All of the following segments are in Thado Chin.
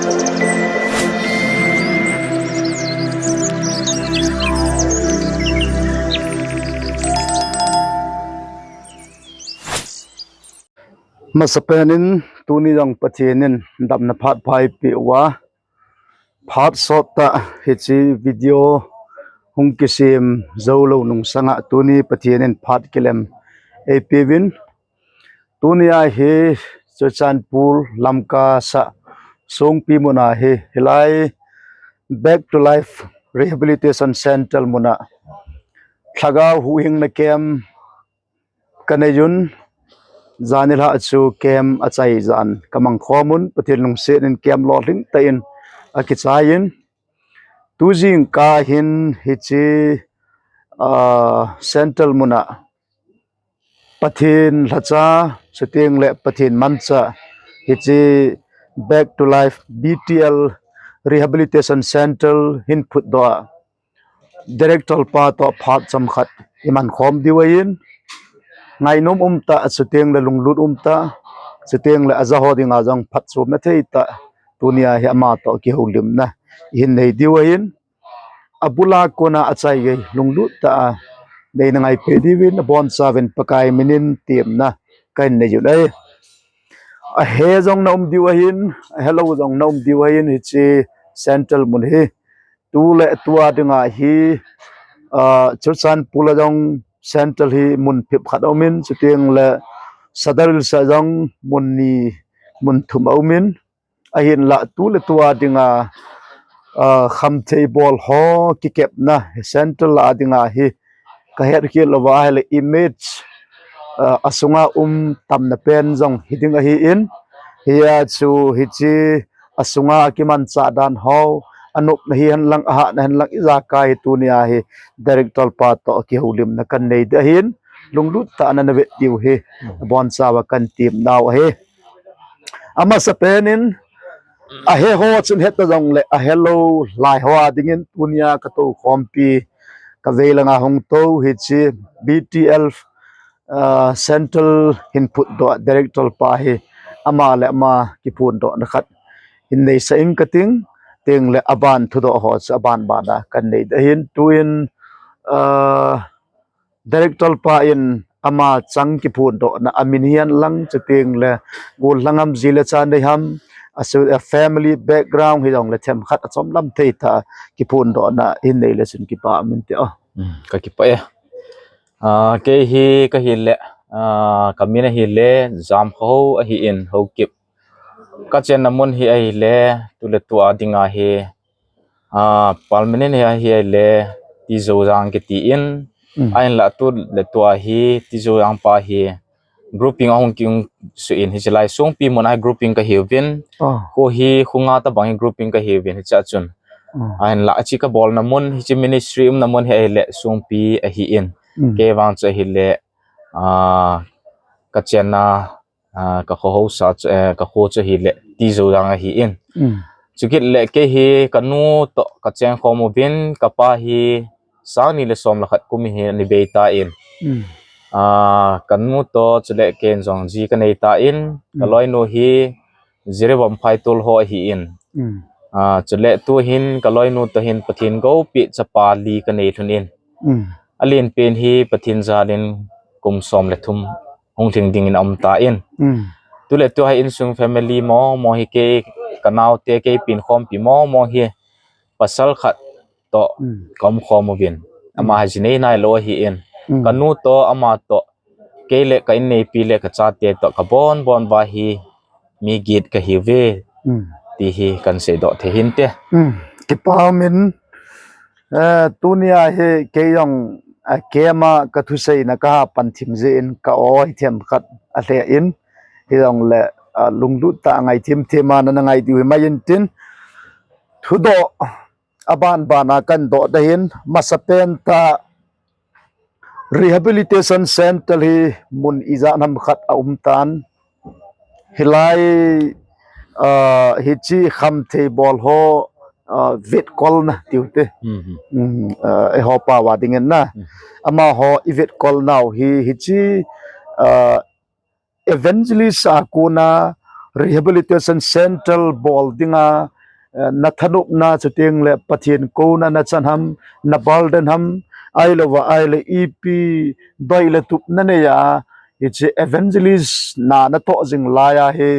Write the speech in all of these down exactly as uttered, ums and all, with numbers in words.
Masapen in tuni jong Pathen in damna phat pha eipeh uva, phat sot tah hiche video hung kisem jou lou nung sanga tuni Pathen in phat kilem eipeuvin, tuni a hi Churachandpur Lamka sah Songpi mun a hi hilai Back to Life Rehabilitation Center mun a Lhagao Huhhingna camp kanei un, jan nilhah chu camp achai jan kamang khom un, Pathen lungset in camp lolhing tah in akichai in, tu jingkah hin hiche, ah, center mun a Pathen lhacha, chuteng le Pathen mancha, hiche Back to Life B T L Rehabilitation Center hin phutdoh a, Director pa toh phat chomkhat iman khom diu ahin, ngainom um tah, chuteng le lunglut um tah, chuteng le aja ho dinga jong phatchomna thei tah, tuni a hi ama toh kihoulimna ihin nei diu ahin, abul a kona achai gei lunglut tah a neina ngai peh diuvin, abonchauvin Pakai min in temna kahin nei un ahi. Ahe jong na um diu ahin, ahelou jong na um diu ahin, hiche center mun hi. Tu le tua dinga hi, ah, Churachandpur a jong center hi mun phep khat a um in, chuteng le Sadar Hills a jong mun ni, mun thum a um in, ahinlah tu le tua dinga, ah, khamthei bol ho kikepna center lah a dinga hi kahet khel louva ahile image, ah, asunga um tamna pen jong hiding ahin, hia chu hiche asunga akimanchah dan ho, anopna hihen lang, ahahna hihen lang, ijakai hi tuni a hi Director pa toh kihoulimna kahin nei ding ahin, lunglut tah a nana vet diu hi abonchauva kahin temnau ahi. Amasapen in, ahe ho chun heta jongle, ahelou lai ho a dingin, tuni a katou khompi, kavei langa hung tou hiche B T L, ah, center hin phutdoh Director pa hi, ama le ama kiphondohna khat hin neisah ing kating, chuteng le aban thudoh ho chu aban ban a kahin nei ding ahin, tuin, ah, Director pa in ama chang kiphondohna, amin hihen lang, chuteng le gollhang ham, ji le cha nei ham, a family background hijongle themkhat achomlam thei tah a kiphondohna hin nei le chun kipa um inte o. Hmm, kakipah e. Ah, kei hi kahile, ah, kamin ahile Jamkhahou ahin, Haokip. Kachenna mun hi ahile, tu le tua dinga hi, ah, permanent hi ahile, Tijoujang kiti in, Mm. ahinlah tu le tua hi, Tijoujang pa hi, grouping ahung kiung suh in, hiche lai Songpi mun a hi grouping kahiuvin, Oh. kho hi, kho nga tabang hi grouping kahiuvin, hiche a chun. Oh. Ahinlah, hiche kabolna mun, hiche ministry umna mun hi ahile, Songpi ahin. Mm. Kei vang chu ahile, ah, kachenna, ah, kakho haosa chu, eh, kakho chu ahile, Tijoujang ahin. Mm. Chukit le kei hi kanu toh kacheng khom uvin, kapa hi sang ni le som le khat kum hi ana bei tan. Mm. Ah, kanu toh chule ken jong ji kanei tan, Mm. kaloinu hi Jiribam Phaitol ho ahin. Mm. Ah, chule tuhin kaloinu toh hin Pathen goupi chapa li kanei lhon in. Mm. Alen pen hi Pathen jalin kum som le thum hung lhing dingin aum tan. Mm. Tule tua hi insung family mong mong hi kei kanaote kei pen khompi mong mong hi pasal khat toh Mm. kaum khom uvin. Ama Mm. hi ji nei nailou ahin. Mm. Kanu toh ama toh kei le ka inneipi le kachate toh kabon bon uva hi mi get kahiuve. Mm. Ti hi kahin seidoh thei hinte. Mm. Kipa um in, eh, tuni a hi kei jong, eh, keima kathuseina kaha pan thim jeh in ka-o hi themkhat alheh in, hijongle, ah, lunglut tah a ngai thim thim a nana ngai diu hi mai intin. Thudoh aban ban a kahin doh ding ahin, masapen tah Rehabilitation Center hi mun ijat ham khat aum tan. Hilai, ah, hiche khamthei bol ho, ah, vetkolna tiu te. Mhm. Mm, ah, eiho pao a dingin na. Mm. Amaho ivetkolnau hi, hiche, ah, evangelist a kona rehabilitation center bol dinga eh, na thanopna chuteng le Pathen kouna na chan ham, na burden ham, ahilouva ahile ipi doi le tup na nei a, hiche evangelist na na toh jing lai a hi,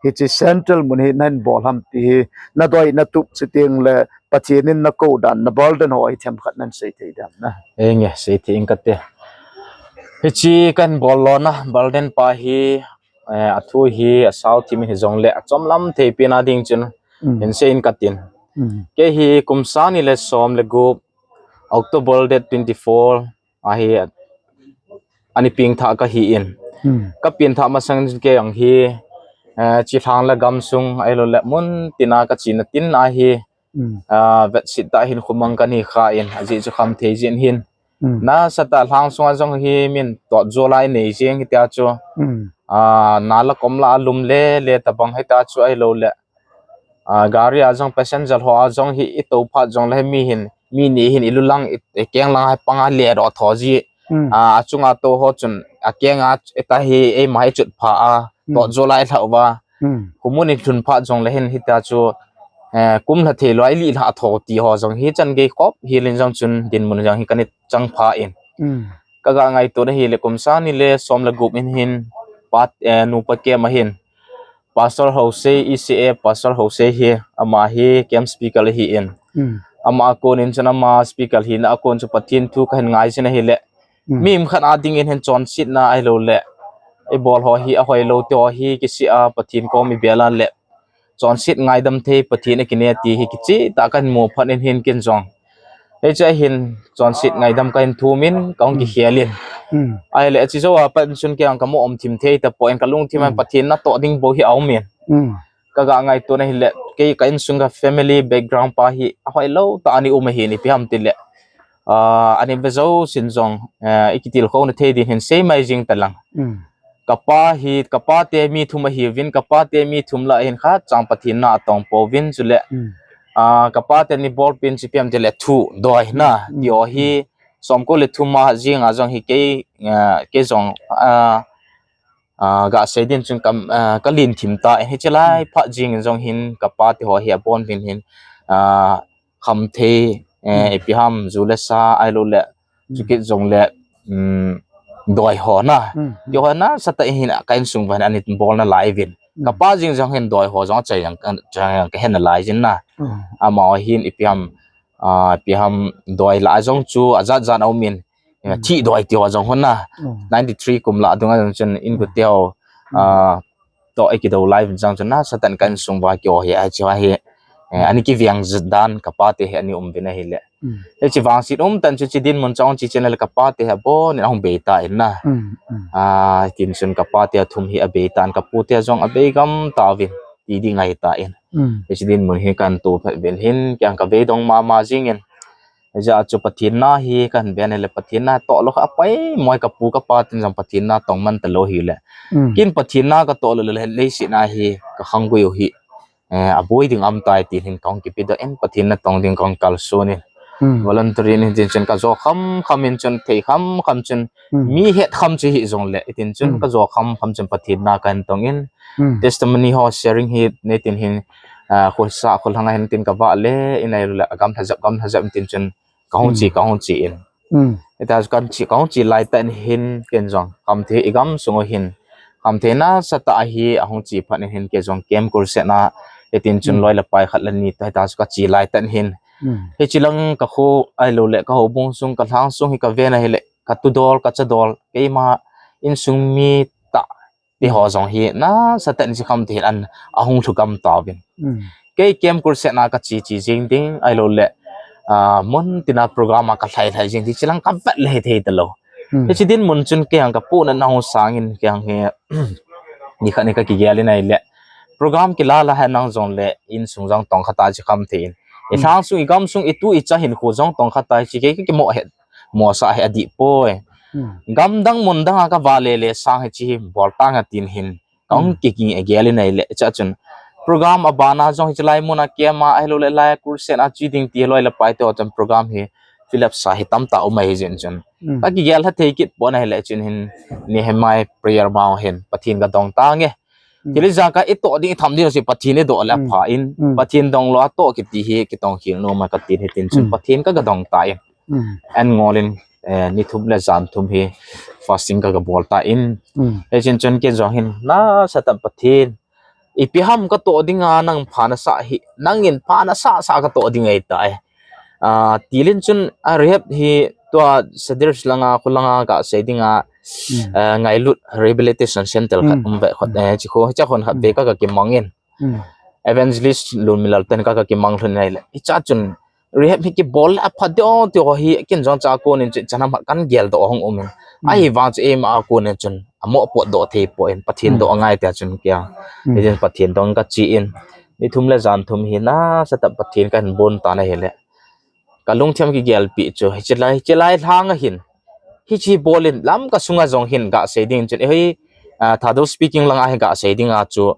hiche central mun hi na hin bol ham ti hi, na doi na tup chuteng le Pathen in na kou dan, na burden ho hi themkhat na hin sei thei dem na. Enge, sei thei ing kate. Hiche ka hin bol lona burden pa hi, eh, athu hi asao thim in hijongle achomlam thei pen a ding chun, hin sei in katin. Kei hi kum sang ni le som le gup, October date twenty-four ahi, ani pengthah kahi in. Ka pengthah masang in kei jong hi, eh, chilhang le gamsung ahilou le mun tina ka chena tin ahi, ah, vetsit tah hin khomang ka nei kha in, ajeh chu khamthei jeh in hin. Nasatah lhang sunga jong hi min totjo lai nei jeng hitia chu. Ah, na la kom la a lum le le tabang hitia chu ahilou le. Ah, gari a jong passenger ho a jong hi i to phat jong le mi hin, mi ni hin i lu lang, i, i keng lang a panga le ro tho ji. Ah, achunga to ho chun, a keng a, i ta hi, eima hi chut pha a, totjo lai lhah uva. Khomun i lhun phat jong le hin hitia chu, eh, kum lha thei lou a, i li lha tho ti ho jong hi chan gei khop, hilin jong chun dinmun jong hi ka nei chang pha in. Ka ga ngaito na hi le kum sang ni le som le gup in hin, pat, eh, nupa kem a hin. Pastor Jose, E C A Pastor Jose hi, ama hi camp speaker ahi in. Ama a kon in chun ama speaker hina a kon chu Pathen thu ka hin ngai jin ahi le. Mi khat a ding in hin chonsetna ahilou le. I bol ho hi ahoi lou te ho hi kisih a Pathen kom i bel a le. Chonset ngaidam thei Pathen a kinei ti hi kicheh tah ka hin mu phat in hin ken jong. Hiche a hin chonset ngaidam ka hin thum in ka hung kikhel in. Ahile, hiche jou a pat in chun kei jong ka mu um thim thei tapon ka lungthim a Pathen na toh ding bou hi a um in. Ka ga ngaito na hi le, kei ka insung ka family background pa hi, ahoi lou tah a ni um ahi in ipi ham ti le. Ah, ani ve jou sin jong, eh, i kitilkhou na thei din hin sei mai jing ta lang. Ka pa hi, ka pa te mi thum ahi uvin, ka pa te mi thum lah a hin khat chang Pathen na atong pouvin chule. Ah, ka pa te ni bol pen chu ipi ham ti le thu doi na, ti ho hi, som ko le thum a jing a jong hi kei, ah, kei jong, ah, ah, ga sei din chun ka, ah, ka len thim ta, hiche lai phat jing in jong hin ka pa te ho hi abon vin hin, ah, khamthei, eh, ipi ham ju le sa, ahilou le, chukit jong le, um, doi ho na. Ti ho nasatah in hin ka insung uva hin ani bol na lai vin. Ka pa jing jong hin doi ho jong achai jong ka, chai jong ka he na lai jin na. Ama ho hin ipi ham, ah, ipi ham doi lah a jong chu ajat jat a um in. Eh, thi doi ti ho jong hon na. Ninety-three kum lah a dung a jong chun in ku te ho, ah, toh i kido lai vin jong chun nasatah in ka insung uva kei ho hi, hiche ho hi, eh, ani kiveng jat dan ka pa te hi ani um vin ahi le. Hiche vangset um tah in chu hiche dinmun chong chi chen le ka pa te hi abon in ahung bei ta in na. Ah, tin chun ka pa te athum hi abei ta in ka pu te jong abei gam ta vin ti ding ahi ta in. Hiche dinmun hi ka hin to phat vin hin kei jong ka bei dong mama jing in. Hijeh a chu Pathen na hi ka hin ve na le Pathen na toh lou kha apai moi ka pu ka pa tin jong Pathen na tong man ta lou hi le. Kin Pathen na ka toh lou le leiset na hi ka khang gui u hi. Eh, aboi ding um tai tin hin ka hung kipe doh in Pathen na tong ding ka hung kalson in. Voluntary in tin chun ka jo kham kham in chun thei kham kham chun mi het kham chu hi jong le tin chun ka jo kham kham chun Pathen na ka hin tong in. Testimony ho sharing hi nei tin hin, ah, khosah kholhang a hin tin ka vah le in ahilou le gam thajep gam thajep tin chun ka hung che, ka hung che in. Hita chu ka che, ka hung che lai tah in hin ken jong khamthei i gamsung u hin khamthei nasatah a hi ahung che phat in hin kei jong camp crusade na, hitin chun loi le pai khat le ni toh hita chu ka che lai tah in hin. Hiche lang ka kho ahilou le ka houbung sung ka lhang sung hi ka ve na hi le ka tu dol ka cha dol keima insung mi tah ti ho jong hi nasatah in chi khamthei in an ahung lhu gam tauvin. Kei camp crusade na ka che che jing ding ahilou le, ah, mun tina program a ka lhai lhai jing ding chi lang ka vet le hithei talou. Hiche dinmun chun kei jong ka pu na na hung sang in kei jong hi ni khat ni ka kigel in ahile program kila la hen nang jong le insung jong tong khat a chi khamthei in. I lhang sung i gam sung i tu i cha hin khu jong tong khat a chi kei ka kimo he mo sa he adih poi. Gam dang mun dang a ka vale le sang hiche hi bol tang a tin hin. Ka hung ki, ki, gel in ahile, cha chun. Program a bana jong hiche lai mun a camp a, ahilou le lai crusade a che ding ti loi le pai te ho chun program hi fill up sa hi tamtah um ahi jin chun. Ka kigel lha thei kit pon ahile chun hin Nehemiah prayer mount hin Pathen ka dong tange. Thil ijat khat itoh ding, itham ding jouse Pathen idoh le apha in. Pathen dong lou a toh kiti hi kitong khel nom a katin, hitin chun Pathen kaga dong tan. An ngol in, eh, ni thum le jan thum hi fasting kaga bol tan. Hichun chun ken jong hin nasatah in Pathen, ipi ham katoh dinga nang pha nasah hi, nangin pha nasah sah katoh ding ahitai. Ah, tilin chun a rehab hi tua Sadar langa, khu langa kasei dinga, ah, ngailut rehabilitation center khat um ve khot, eh, chi khu, hicha khon khat ve kaga kimang in. Evangelist Lunmilal ten kaga kimang lhon in ahile, hicha chun rehab hi kibol le apha ding ti ho hi ken jong cha konin chu ijat ham khat kan geldoh hung um in. Ahivang chu eima a konin chun amoh potdoh thei poi, Pathen doh angai tia chun kia. Hitin Pathen dong kachi in. Ni thum le jan thum hi nasatah Pathen kahin bol tan ahile, kalungthim kigelpi chu hiche lai, hiche lai lhang a hin, hiche bol in Lamka sunga jong hin gasei ding chun, eh, hoi, ah, Thadou speaking langa hin gasei dinga chu,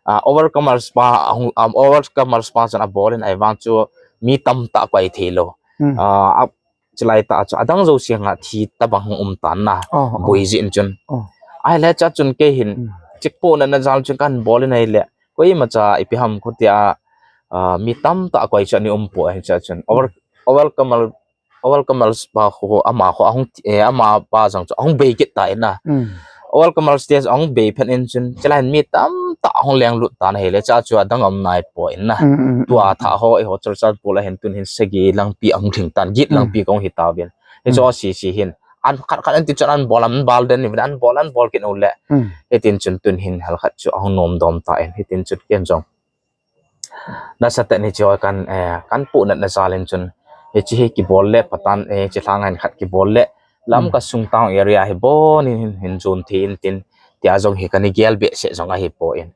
ah, overcomers pa, ah, hung, um, overcomers pa chun abol in ahivang chu mi tamtah koi thei lou. Ah, a, chulai tah chu adang jouse nga thi tabang hung um tan na. Boi jin chun. Ahile cha chun kei hin, chikpo natna jal chun kahin bol in ahile, koimacha ipi ham khutia, ah, mi tamtah koi chu ana um poi, hicha chun. Over, overcomer, overcomers pa khu, ama khu ahung, eh, ama pa jong chu ahung bei kit tan na. Overcomers te ahung bei phat in chun, chulai hin mi tamtah ahung lenglut tan ahile, cha chu adang um nai poi na. Tua thah ho, eiho Churachandpur a hin tun hin sagi langpi ahung lhing tan, get langpi kong hi tauvin. Hichu sisi hin, an khat khat an ti chun an bol, an bol den in, an bol, an bol kit uleh. Hitin chun tun hin hal khat chu ahung nom dom tan, hitin chun ken jong nasatah in hiche ho kan, eh, kan pu natna jal in chun, hiche hi kibol le pha tan, eh, hiche lhang a hin khat kibol le Lamka sung town area hi bon in hin, hin jon thei in tin, tia jong hi kana gel behseh jong ahipoi.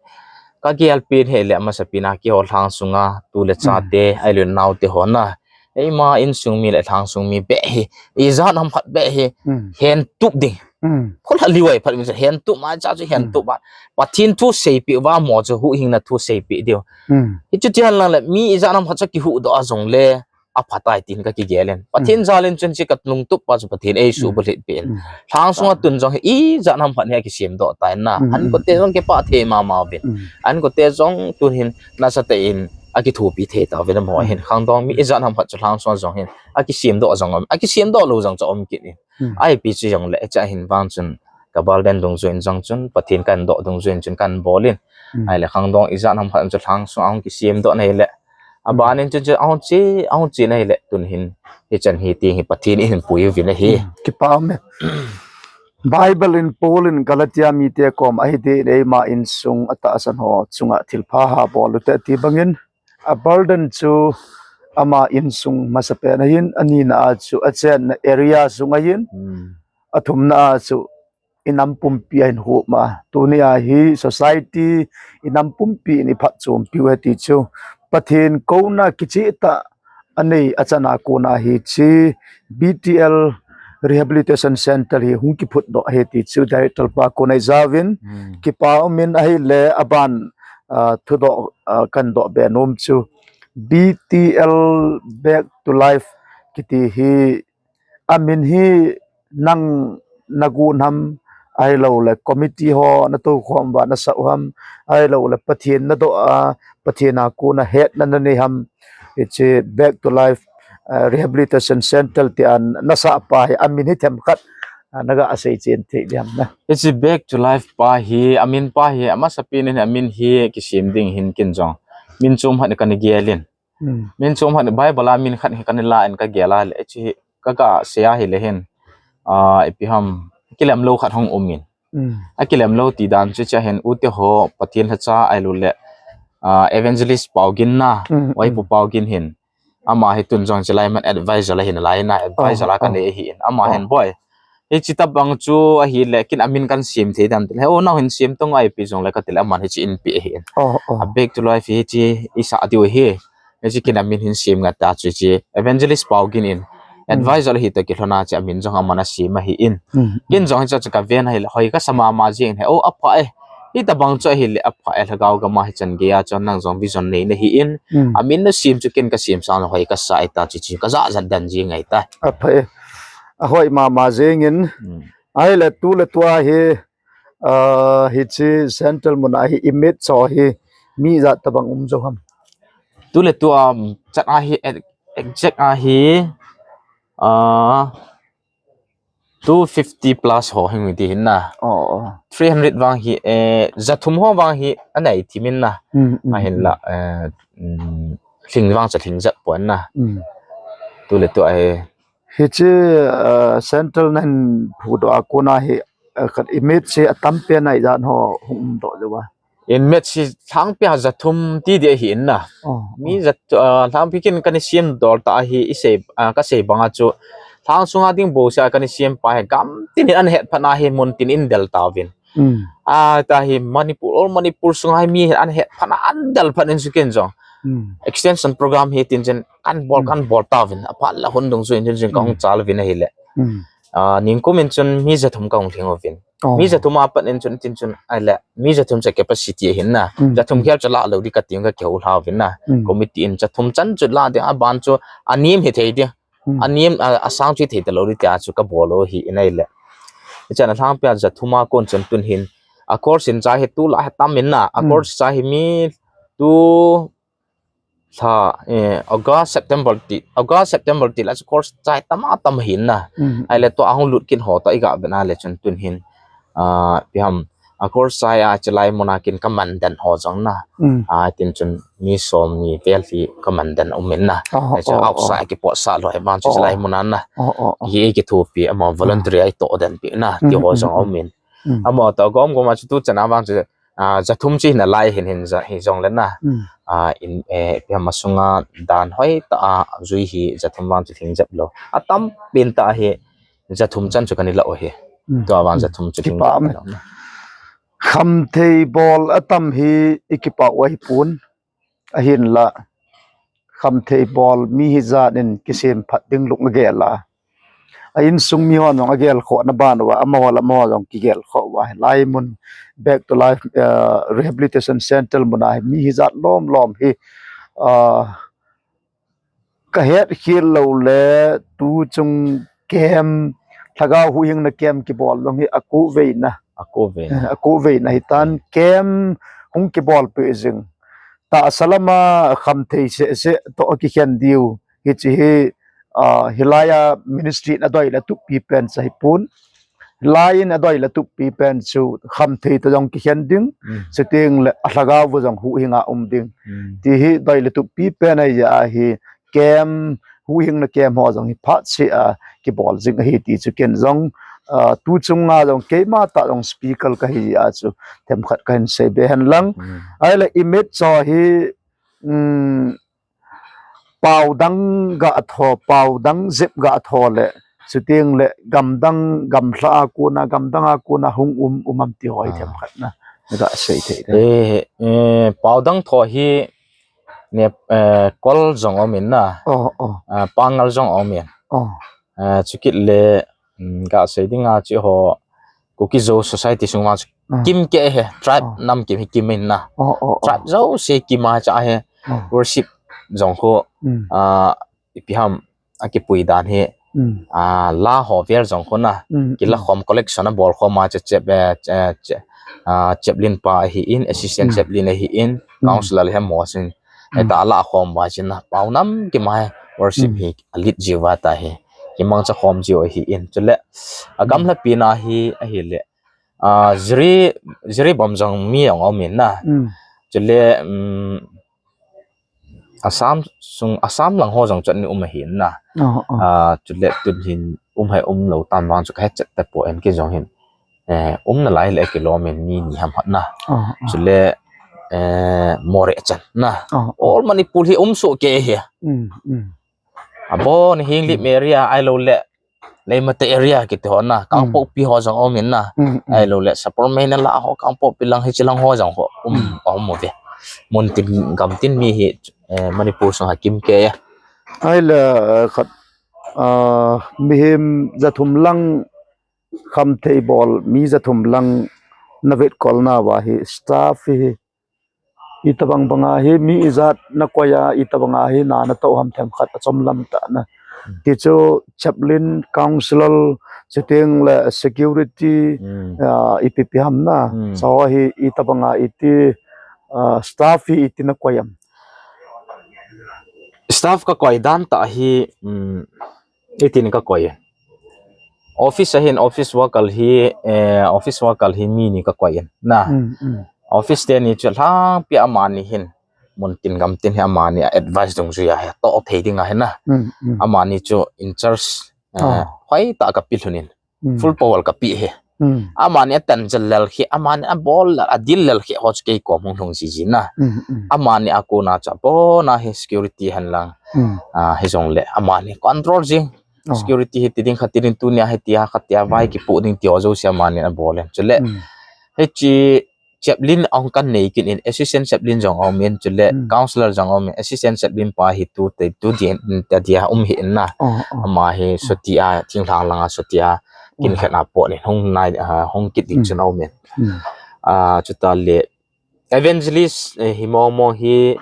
Kagel pen hile amasapen a keiho lhang sunga tu le cha te, ahilou le nao te ho na, eima insung mi le lhang sung mi beh hi, ijat ham khat beh hi, hen tup ding. Khol ha liwai phat mi chu hen tup ma cha chu hen tup ma. Pathen thu seipeh uva mo chu huhhingna thu seipeh diu. Hichu ti hen lang le mi ijat ham khat chu kihuhdoh a jong le apha tai tin kakigel in. Pathen jal in chun hiche kalungtup pa chu Pathen eisuhbulhit peh in. Lhang sunga tun jong hi ijat ham khat hi akisem doh tai na. An kote jong kipah thei mama uvin. An kote jong tun hin nasatah in akithopi thei tauvin amaho hin. Khangdong mi ijat ham khat chu lhang sunga jong hin akisem doh jong um, akisem doh lou jong chu um kit in. Ipi chu jong le, hiche hin vang chun, ka burden dungjuiyin jong chun, Pathen kahin doh dungjuiyin chun kahin bol in. Ahile khangdong ijat ham khat chu lhang sunga ahung kisem doh na hile. Aban in chun chu ahung che, ahung che na hile, tun hin, hichan hi ti hi Pathen in pui uvin ahi. Kipa um e. Bible in Paul in Galatia mite kom a hiti, eima insung atahsan ho chunga thilpha ha bol u hite ti bangin, a burden chu ama insung masapen ahin, anina a chu achenna area sung ahin, athumna a chu inam pumpi ahin huhma. Tuni a hi society inam pumpi in iphatchompiu ahi ti chu Pathen kouna kichehtah anei achana kona hiche B T L Rehabilitation Center hi hung kiphutdoh ahi ti chu Director pa kona ijauvin, kipa umin ahile aban, ah, thudoh, ah, kahin doh be nom chu B T L Back to Life kiti hi amin hi nang nagon ham, ahilou le committee ho natoukhom uva nasah u ham, ahilou le Pathen nadoh a, Pathen a kona hetna nanei ham, hiche Back to Life, ah, Rehabilitation Center tia nasah pa hi amin hi themkhat, ah, naga seichen thei diam na. Hiche Back to Life pa hi, amin pa hi, amasapen in amin hi kisem ding hin ken jong min chom khat kana gel in. Min chom khat, Bible a min khat hi kana la in kagel a le, hiche hi kaga sei a hile hin, ah, ipi ham, kilemlou khat hung um in. Akilemlou ti dan chu hiche hin, u te ho, Pathen lhacha ahilou le, ah, Evangelist Paogin na, Pu Paogin hin. Ama hi tun jong hiche lai man advisor la hin lai na, advisor la kanei ahin. Ama hin boi, hiche tabang chu ahile, ken amin kahin sem thei dan tile, o nao hin sem tong, ipi jong le katile, aman hiche in pe ahin. A Back to Life hiche isah diu ahi. Hiche ken amin hin sem ngat ta chu hiche Evangelist Paogin in advisor hi toh kilhona hiche amin jong aman asem ahin. Ken jong hiche chu kaven ahile hoi kasa mama jeng e, o apha e. Hitabang chu ahile apha e, lhagao gam a hichan gei a chun nang jong vision nei nahin. Amin nasem chu ken kasem sang hoi kasa e ta chu hiche kajah jat dan jeng ahitai. Apha e. Ahoi mama jeng in. Ahile tu le tua hi Ah, hiche central mun a hi image cho hi mi ijat tabang um jou ham? Tule tua, um, chat a hi e-, exact a hi, ah, two fifty plus ho hung hi ti hin na. Oh, oh. Three hundred vang hi, eh, jathum ho vang hi anei thim in na. Hmm, hmm, ahin la, eh, hmm, hling vang cha hling jat pon na. Hmm. Tule tua hi. Hiche, eh, central nan phudoh a kona hi, eh, khat image hi atampi anei jan ho hung um doh jou a. Image hi lhangpi a jathum ti di ahi in na. Oh, mi oh. Jat, ah, lhangpi kin kana siam dol ta ahi i sei, ah, ka sei banga chu. Lhang sunga ding bou sia kana siam pa hi gam tin in ana het phat na hi mun tin in del ta vin. Hmm. Ah, ta hi Manipur, all Manipur sunga hi mi ana het phat na ana del phat in chu ken jong. Hmm. Extension program hi tin chen kan bol, hmm, kan bol ta vin. Aphat la hun dung chu in tin chen ka hung, hmm, chal vin ahile. Hmm. Ah, ningkum in chun mi jathum ka hung lhing uvin. Oh. Mi jathum a pat in chun tin chun ahile. Mi jathum cha capacity ahin na. Hmm. Jathum khel cha la lou di ka ting ka kihou lha uvin na. Hmm. Committee in jathum chan chu la ding aban chu anem hi thei di. Hmm. Anem a, asang chu thei ta lou di tia chu ka bol u hi in ahile. Ichan a lhangpi a jathum a kon chun tun hin. A course in cha hi tu la hi tam in na. A, hmm, course cha hi mi tu Tha, eh, August, September ti, August, September ti la chu course chai tam a tam hin na. Mm. Ahile tua hung lut kit ho ta i ga ve na le chun tun hin, ah, ipi ham, a course chai a chilai mun a kin ka man den ho jong na. Mm. Ah, tin chun mi som ni vel hi ka man den um in na. Oh, ahile chu, oh, outside, oh, kipot sa lou, ahivang chu, oh, chilai mun a na. Oh, oh, oh. Hi kithopi, amaho, mm, voluntary a i toh den pi na, mm, ti ho, mm, jong, mm, um in. Mm. Amaho toh gom gom a chu tu chan a vang chu, ah, jathum chu hin alai hin hin ja, hi jong le na. Mm. Ah, in, eh, ipi ham, asunga dan hoi ta a jui hi jathum vang chu lhing jep lou. Atam pen ta hi jathum chan chu kana la u hi. Mm. Tua vang, mm, jathum chu lhing, kipa jep, um, lou na. Khamthei bol atam hi i kipa u ahi pon. Ahin la, khamthei bol mi hijat in kisem phat ding lung agel a. A insung mi hon jong agel khoh na ban uva, amaho le amaho jong kigel khoh uva. Hilai mun Back to Life, eh, Rehabilitation Center mun a hi mi hijat lom lom hi, ah, ka het khel lou le tu chung camp, lhagao huhhingna camp kibol jong hi a ko veina. A ko veina. Eh, a ko veina hi tan, hmm, camp hung kibol pe jing. Tahsa lama khamthei seh seh toh kikhen diu. Hiche hi, ah, hilai a ministry in adei le tup pi pen cha hi pon. Hilai in adei le tup pi pen chu khamthei toh jong kikhen ding. Mm. Chuteng le alhagao u jong huhhing a um ding. Mm. Ti hi dei le tup pi pen ahi a hi camp, huhhingna camp ho jong hi phat seh a kibol jing ahi ti chu ken jong, ah, tu chung a jong keima tah jong speaker kahi a chu themkhat kahin sei be hen lang. Mm. Ahile image cho hi, um, pao dang ga tho, pao dang jep ga tho le, chuteng le gam dang, gamlha a kon a, gam dang a kon a hung um, um am ti ho hi, ah, themkhat na ga sei thei te. Eh, eh, pao dang tho hi ne, eh, Kol jong um in na. Oh, oh. Ah, Pangal jong um in. Oh. Ah, chukit le, um, ga sei ding a chu ho Kuki-Zo society sung vang chu, ah, kim kei hi, tribe, oh, nam kim hi kim in na. Oh, oh, oh. Tribe jouse kim a cha hi, oh, worship jong khu, mm, ah, ipi ham, akipui dan hi, mm, ah, la ho vel jong khu na, mm, kila, mm, khom, collection abol khom a cha chep, eh, che-, che-, ah, chaplain pa ahi in, assistant, mm, chaplain ahi in, mm, counselor le hem ho sin. Mm. Heta la khom uva chin na, pao nam kim a hi worship, mm, hi a lead jiu va ta hi. Kimang cha khom jiu ahi in. Chule, a gamla, mm, pi na hi, ahile. Ah, Jiri, Jiribam jong mi jong um in na. Mm. Chule, um, Assam sung, Assam lang ho jong chu ana um ahi in na. Oh, oh. Ah, chule tun hin um hai um lou tam vang chu ka het chet tapon ken jong hin. Eh, um nalai le kilom in mi ni ham hat na. Oh, oh. Chule, eh, Moreh chan na. Oh, oh. All Manipur hi um soh kei hi. Mm, mm. Abon Henglep, mm, area ahilou le Leimatai area kiti ho na, mm, Kangpokpi ho jong um in na. Mm, mm. Ahilou le Sapormeina la ho, Kangpokpi lang hiche lang ho jong ho um, mm, um uve. Mun tin gam tin mi hi, eh, Manipur sung a kim kei a. Ahile, eh, khat, ah, mihem jathum lang khamthei bol, mi jathum lang na vetkol nauva hi staff hi, hi tabang bang a hi mi ijat na koi a, hi tabang a hi na na toh ham themkhat achom lam tah na. Ti chu chaplain, counselor, chuteng le security, Hmm. ah, ipi ipi ham na. Hmm. Chu hi itobang a iti, ah, staff hi iti nakoi am? Staff kakoi dan tah hi, um, itin kakoi. Office a hin office worker hi, eh, office worker hi mi ni kakoi in. Na. Hmm, hmm. Office teni chu lhangpi a amani hin. Mun tin gam tin hi amani a advice dungjuia hi. Toh thei ding ahi na. Hmm, hmm. Amani chu in charge, eh, Ah. hoitah kapi lhon in. Hmm. Full power kapi hi. Hmm. Amani atan jal lel hi, amani abol lel, adil lel hi, ho chu kei kom hung lhung jiji na. Hmm, hmm. Amani a kona chu abona hi security hen lang. Hmm. Ah, hijongle, amani control jing. Oh. Security hi ti ding khat ti ding tunia hi tia khat tia vai kipu ding ti ho jouse amani abol in. Chule, Hmm. hichi chaplain ahung kan nei kit in, assistant chaplain jong aum in, chule, Hmm. counselor jong aum in, assistant chaplain pa hi tu te, tu dia, ta dia um hi in na. Oh, oh. Ama hi soti a, thinglhang langa soti a, kin Oh. khat a pon in, hung nai, ah, hung kit ding Hmm. chun aum in. Hmm. Ah, chuta le, evangelist, eh, hi mong mong hi,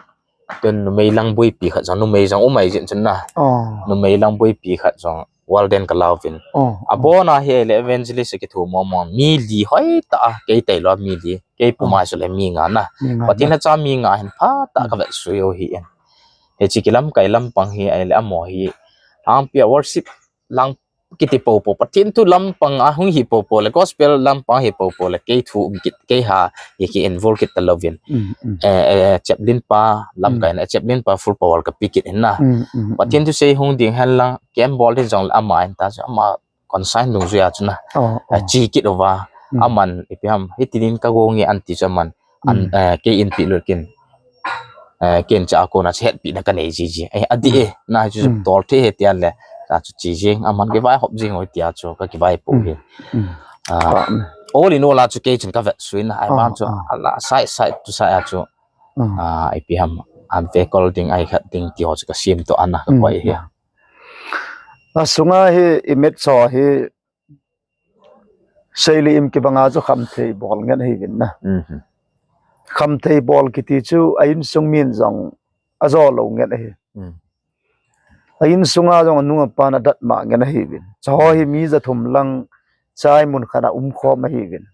tun numei lang buipi khat jong, numei jong um ai jin chun na. Oh. Numei lang buipi khat jong, Walden ka lauvin. Oh. Abona hi le evangelist kithu mong mong. Mi li hoitah a, kei tailou mi li. Kei puma Oh. sule mi nga na. Mi nga Pathen na. Lhacha mi nga hin phatah Hmm. kavet sui u hi in. Hichi kilamkai lampang hi, ahile amo hi. Lhangpi a worship lang kiti popo. Pathen thu lampang a hung hi popo le. Gospel lampang hi popo le. Kei thu um kit, kei ha, hi ki involve kit talouvin. Hmm, hmm. Eh, eh, chaplain pa, lamkai na, chaplain pa full power kapi kit in na. Hmm, hmm, hmm. Pathen thusei hung ding hen lang, kei bol ding jong le ama in ta, ama consign dungjuia chu na. Oh, Ah, oh. chi kit uva, Hmm. aman, ipi ham, hiti din ka go nge anti chu aman, an, Hmm. eh, kei inpi lut kin. Eh, ken cha kona chu hetpi na kanei jiji. Eh, adi Hmm. eh, na chu Hmm. tol the he tia le, ta chu chi jing, aman kivai hop jing oi tia chu, kakivai po Hmm. hi. Hmm. Ah, Ah, hmm. all in all a chu kei chun kavet sui na, ai Ah, ban chu, ah. ala, side, side to side a chu, Hmm. ah, ipi ham, an ve kol ding, ai khat ding ti ho chu kasem to ana ka Hmm. koi hi. Asunga hi image so hi seili im kibanga chu khamthei bol ngen ahi vin na. Mhm. Khamthei bol kiti chu a insung min jong ajo lou ngen ahi. Mm. A insunga jong anu apa na dat ma ngen ahi vin. Chu ho hi mi ja thum lang chai mun khat a um khom ahi vin.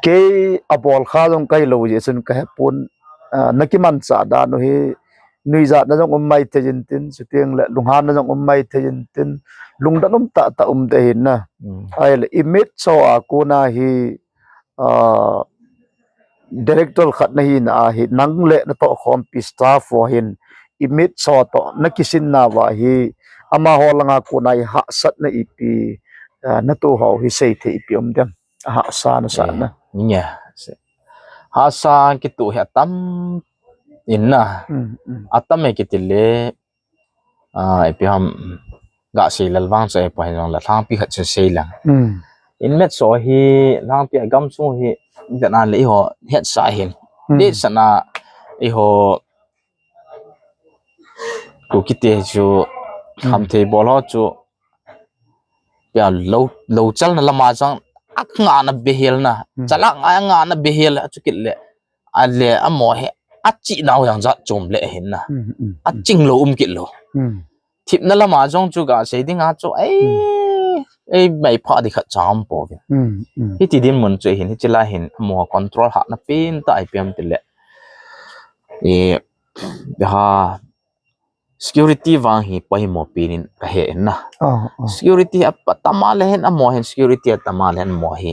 Kei abol kha jong kai lou jeh chun ka hepon, ah, na kimanchah dan u hi nuijat na jong um mai thei jin tin, chuteng le lunghan na jong um mai thei jin tin, lungdon um tah tah um de hin na. Mm. Ahile image so a kona hi, ah, director khat na hina a hi nang le na tohkhompi staff ho hin image so toh na kisin nauva hi amaho langa kona hi hahsatna ipi, ah, na toh ho hi seithei ipi um dem. Hahsa na sa na. Eh, nge. Hahsa kitu hi atam in na. Mm, mm. Atam e kiti le, ah, ipi ham, ga sei lel vang chu ipi ham jong le lhangpi khat chun sei lang. Mm. Image so hi lhangpi a gam sung hi, jana le eiho, hahsa hin. Mm. Dei sana eiho, Kuki te chu, khamthei bol ho chu, pia lo, lo chalna lama jong, a ngana behel na, Hmm. chala nga ngana behel, a chu kit le, a le, amo he, a chi nau jong jat chom le hin na, Hmm, hmm, a hmm. Ching lo um kit lo. Hmm. Thipna lama jong chu ga sei ding a chu, ei, Hmm. ei, mai pha di khat chang po ve. Hmm, hmm. Hiti din mun chu hin, hichi la hin, amo control hahna pen ta ai piam ti le. E, ha, security vang hi poimo pi nin ka he na. Oh, oh. Security a, atama le hin amo hin security atama le hin amo hi.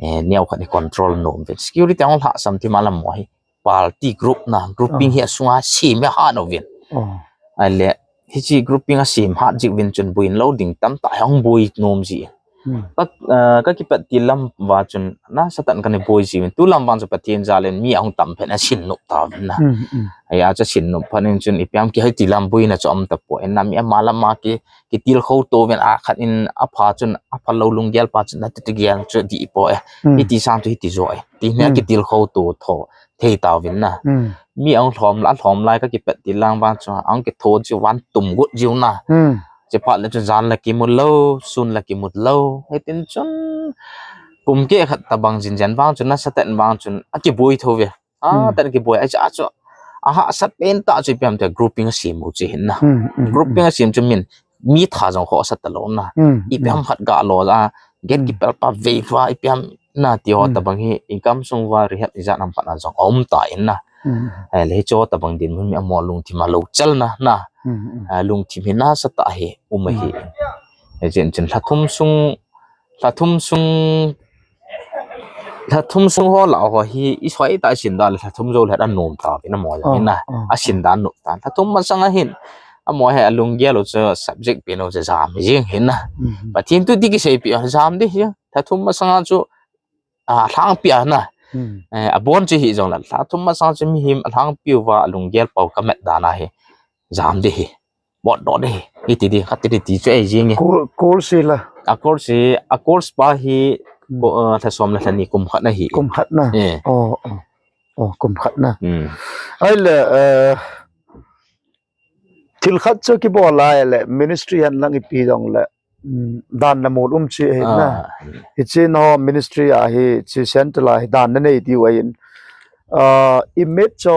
Eh, neo khat ni control nom ve. Security ang lhasam ti ma la mo hi. Party group na, grouping Oh. Hi asunga sem ha no vin. Oh. Ai le, hichi grouping a sem ha jik vin chun buin lo ding tam ta hong bui nom ji. Hmm. Ka, eh, ka kipat ti lam va chun na Satan ka ni boi si tu lam vang chu Pathen jal in mi ahung tam phen a sin nop ta vin na. Hmm, hmm. Ai a cha sin nop phan in chun ipiam ki hai ti lam boi na chu am ta po en na mi ama lam ma ki, ki til kho to ven a khat in a pha chun a pha lo lunggel pa chun na ti ti gel chu di po e. Hmm. Hiti sang chu hiti jo e. Ti ne ki til kho to tho thei ta vin na. Hmm. Mi ahung lhom la lhom lai ka kipat ti lang vang chu ahung ki tho ji van tum gut jiu na. Hmm. Che phat le chu jan la kimut lo, sun la kimut lo. Hitin chun kum ke khat ta bang jin jan vang chun na Satan vang chun a kiboi tho ve. A, hmm. Tan kiboi ai cha chu. Ahahsat pen tah chu ipi ham tia grouping asem u chu hin na. Hmm, hmm, grouping asem chu min mi tha jong khohsah talou na. Hmm, ipi ham khat ga lo a, gate kipat pa vei va ipi ham na ti ho tabang hi, i gamsung va rehab ijat ham khat na jong aum ta in na. Hmm. Eh, le hiche ho tabang dinmun mi amaho lungthim a lou chal na, na. Hmm, hmm. Eh, lungthim hi nasatah a hi um ahi. Eh, chin chin lha thum sung, lha thum sung, lha thum sung ho lah ho hi, i soi ta sin da le lha thum jou le anom ta vin amaho jong hin na. Oh, oh. Asin da nom ta. Lha thum masang a hin, amaho hi alunggel u chu subject pen u chu jam jing hin na. Hmm. Pathen thu ti kisei pi jam ding hi. Lha thum masang a chu, a, lhangpi a na. Hmm. Eh, abon chu hi jong la, lha thum masang chu mihem alhangpi uva alunggel pau ka met dan a hi. Jam ding hi. Bot doh ding hi. Hiti ding, khat ti ding ti chu ei jing e. Cour-, course hi la. A course hi, a course pa hi, hmm, ko, eh, lha som le lha ni kum khat na hi. Kum khat na. Eh. Oh, oh. Oh, kum khat na. Hmm. Ahile, eh, thil khat chu kibol lai le ministry hen lang ipi jong le, mm, dan le mol um chu ahi na. Ah. Hiche nangho ministry a hi, hiche central a hi dan nanei diu ahin. Ah, i met chu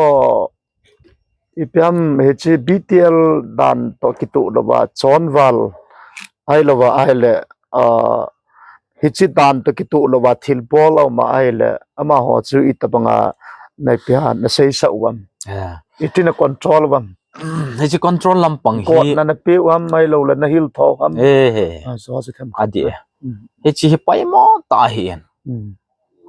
ipi ham hiche B T L dan toh kitoh louva, chonval ahilouva, ahile, ah, hiche dan toh kitoh louva thilbol aum a ahile, amaho chu itobang a na ipi ham na seisah u ham. Ah. Iti na control u ham. Hiche control lampang hi. Gotna na pe u ham, ahilou le na hil tho u ham. Eh, eh. Ah, so, so them. Adih e. Hmm. Hiche hi poimo tah ahi in. Hmm.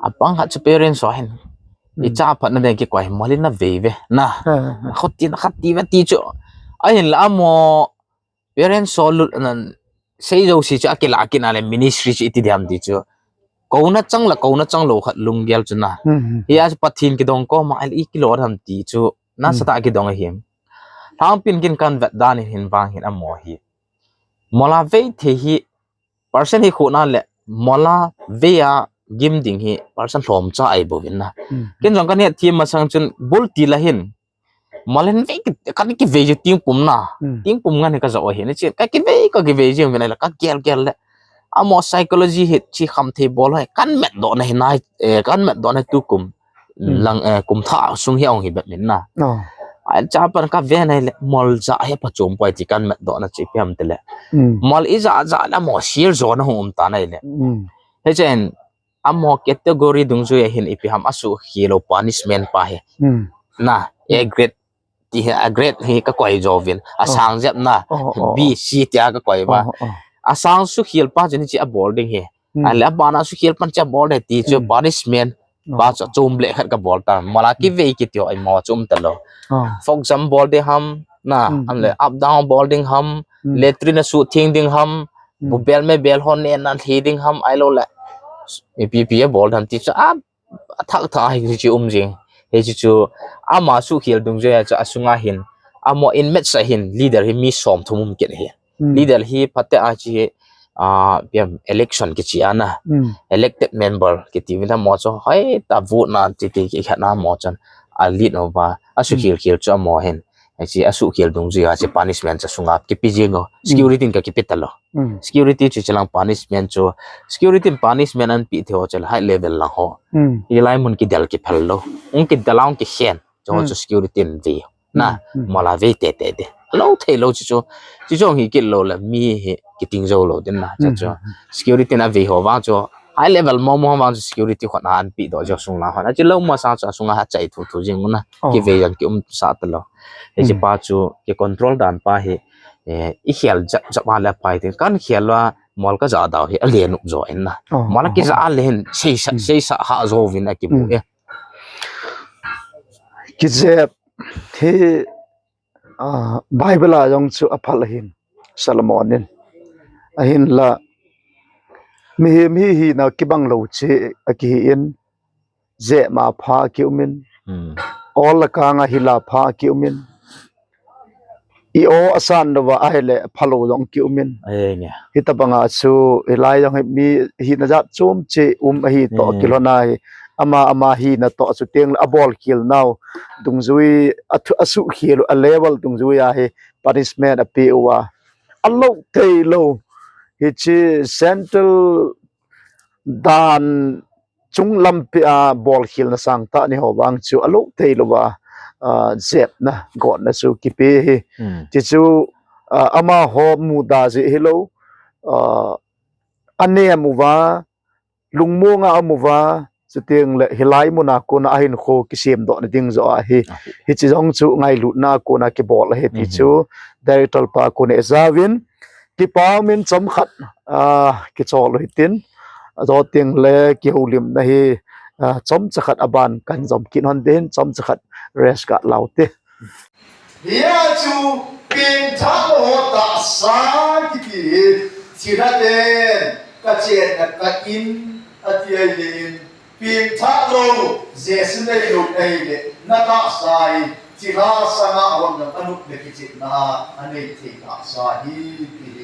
Apang khat chu parents ho hin. Hmm. I chaphat na ding kikoi, mol in na vei ve. Na. Ah, ah, ah. Khat ti na khat ti ve ti chu. Ahin la amaho parents ho lut nan sei jou si chu akilah kit na le ministry chu iti ding ham ti chu. Kouna chang la, kouna chang lou khat lunggel chu na. Hmm, hmm. Hia chu Pathen kidong koma, ahile i kilo ding ham ti chu. Nasatah a kidong ahi. Lhangpi in ken kahin vet dan in hin vang hin amaho hi. Mol a vei thei hi, person hi khu na le, mol a vei a gim ding hi, person lhomcha ahi bouvin na. Hmm. Ken jong kahin het thim masang chun, bul ti la hin, mol in vei ki, ka kivei chu tingpum na. Hmm. Tingpum ngan hi ka jou ahi, ni chi, ka kivei, ka kivei jing vin ahile, ka gel gel le. Amaho psychology hi, chi kham thei bol ho hi, kahin met doh na hi nai, eh, kahin met doh na tukum. Hmm. Lang, eh, kum thah sung hi ahung hi bep min na. Oh. Ai, chapang ka ve na le, mol ja hi phachom poi ti kahin met doh na chu ipi ham ti le. Hmm. Mol ija ja le amaho sir jo na hung um ta na le. Hmm. Hichun, amaho category dungjui a hin ipi ham asuhkhel u punishment pa hi. Hmm. Na, A grade ti hi, A grade hi ka koi jou vin. Oh. Asang jep na, oh, oh, oh, B, C tia ka koi uva. Oh, oh. Asang suhkhel pa chu hiche abol ding hi. Hmm. Ahile abana suhkhel pan chu abol ding ti chu, hmm, punishment. Oh. Pa chu chom le khat ka bol ta. Mol a kivei kiti ho, amaho chu um talou. Oh. Fork jump bol ding ham, na, hmm, ahile, hmm, up down bol ding ham, hmm, latrine a suhtheng ding ham, hmm, bubel mebel ho nena lhi ding ham, ahilou le. Ipi ipi abol ding ham ti chu, a, athah thah hi chu um jing. Hichu chu, ama suhkhel dungjui a chu asunga hin, amaho inmates a hin, leader hi mi som thum um kit ahi. Hmm. Leader hi phatea chu, ah, ipi ham, election kichi a na. Hmm. Elected member kiti vin amaho chu, hoi ta vote na ti ti kikhen na amaho chun, a lead uva, asuhkhel, hmm, khel chu amaho hin. Hiche asuhkhel dungjui a chu punishment chu asunga kipe jing u. Hmm. Security in ka kipe talou. Hmm. Security chu hiche lang punishment chu. Security in punishment ahin pe thei ho chu high level lang ho. Hmm. Hilai mun kidel kiphal lou. Hung kidel a hung kikhen. Chu, hmm, chu security in ve. Na, hmm, hmm, mol a vei tete ding. Lou thei lou chu chu. Chu chu hi kit lou le mi hi kiting jou lou ding na. Chu, hmm, chu, hmm, hmm, security in avei ho vang chu. High level momo vang chu security khut na ahin pe doh jou sung la ho. Achu lou masa chu asunga ha chai thu thu jing u na. Oh. Kivei jong ki um sah talou. Hiche, hmm, pa chu ki control dan pa hi, eh, i khel jep jep a le pai ti. Kahin khel uva mol ka ja dau hi alen um jo in na. Oh, mol a, oh, kija, oh, a le hin seisa, hmm, seisa ha jo vin akimu, hmm, e. Kijep hi, ah, Bible a jong chu aphal ahin, Solomon in. Ahinla, mihem hi hina kibang lou cheh akihi in, jep ma pha kium in, hmm, ol le kang a hila pha kium in, i aw asan louva ahile phalou jong kium in. Enge. Hitabang a chu, hilai jong hi mi hina jat chom cheh um ahi toh, hmm, kilhon a hi. Ama, ama hina toh chu teng le abol khel nau. Dungjui, a thu, asuhkhel u, a level dungjui a hi punishment ape uva. Alou thei lou. Hiche central dan chung lampi a bol khel na sangtah ni ho vang chu alou thei louva. ah, jepna, gotna chu kipe hi. Hmm. Chuchu, ah, amaho muda jeh hilou, ah, anem uva, lungmonga aum uva, chuteng le hilai muna kona ahinkho kisemdohna ding joh ahi. Ahi. Hiche jong chu ngailutna kona kibol ahi ti chu, Mhm. Director pa kona ejauvin, kipa umin chomkhat, ah, kichol u hitin, ajou teng le kihoulimna hi, ah, chomcha khat aban kan jom kit hon ding, chomcha khat rest ga lau te. Hia chu pengtha lou ho tahsa kiti hi, thilha ten kachenna ka in ati ahi in, pengtha lou Jesu neilou ahile, na tahsa hi, thilha sanga hon nang anop le kichenna anei thei tahsa hi, ti hi.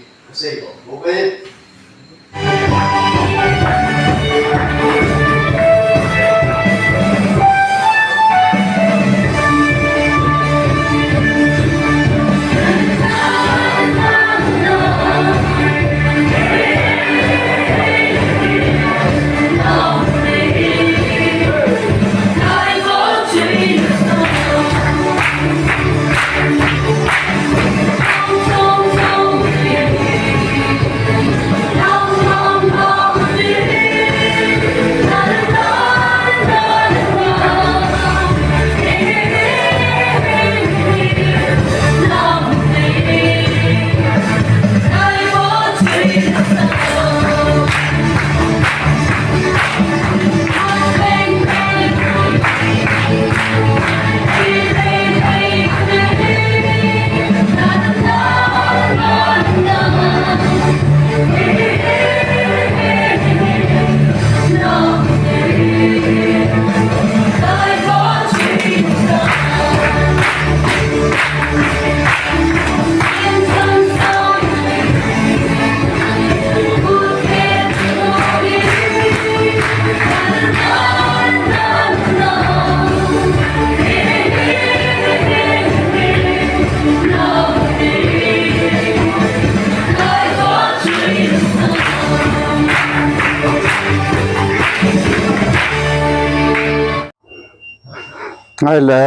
Ngai le,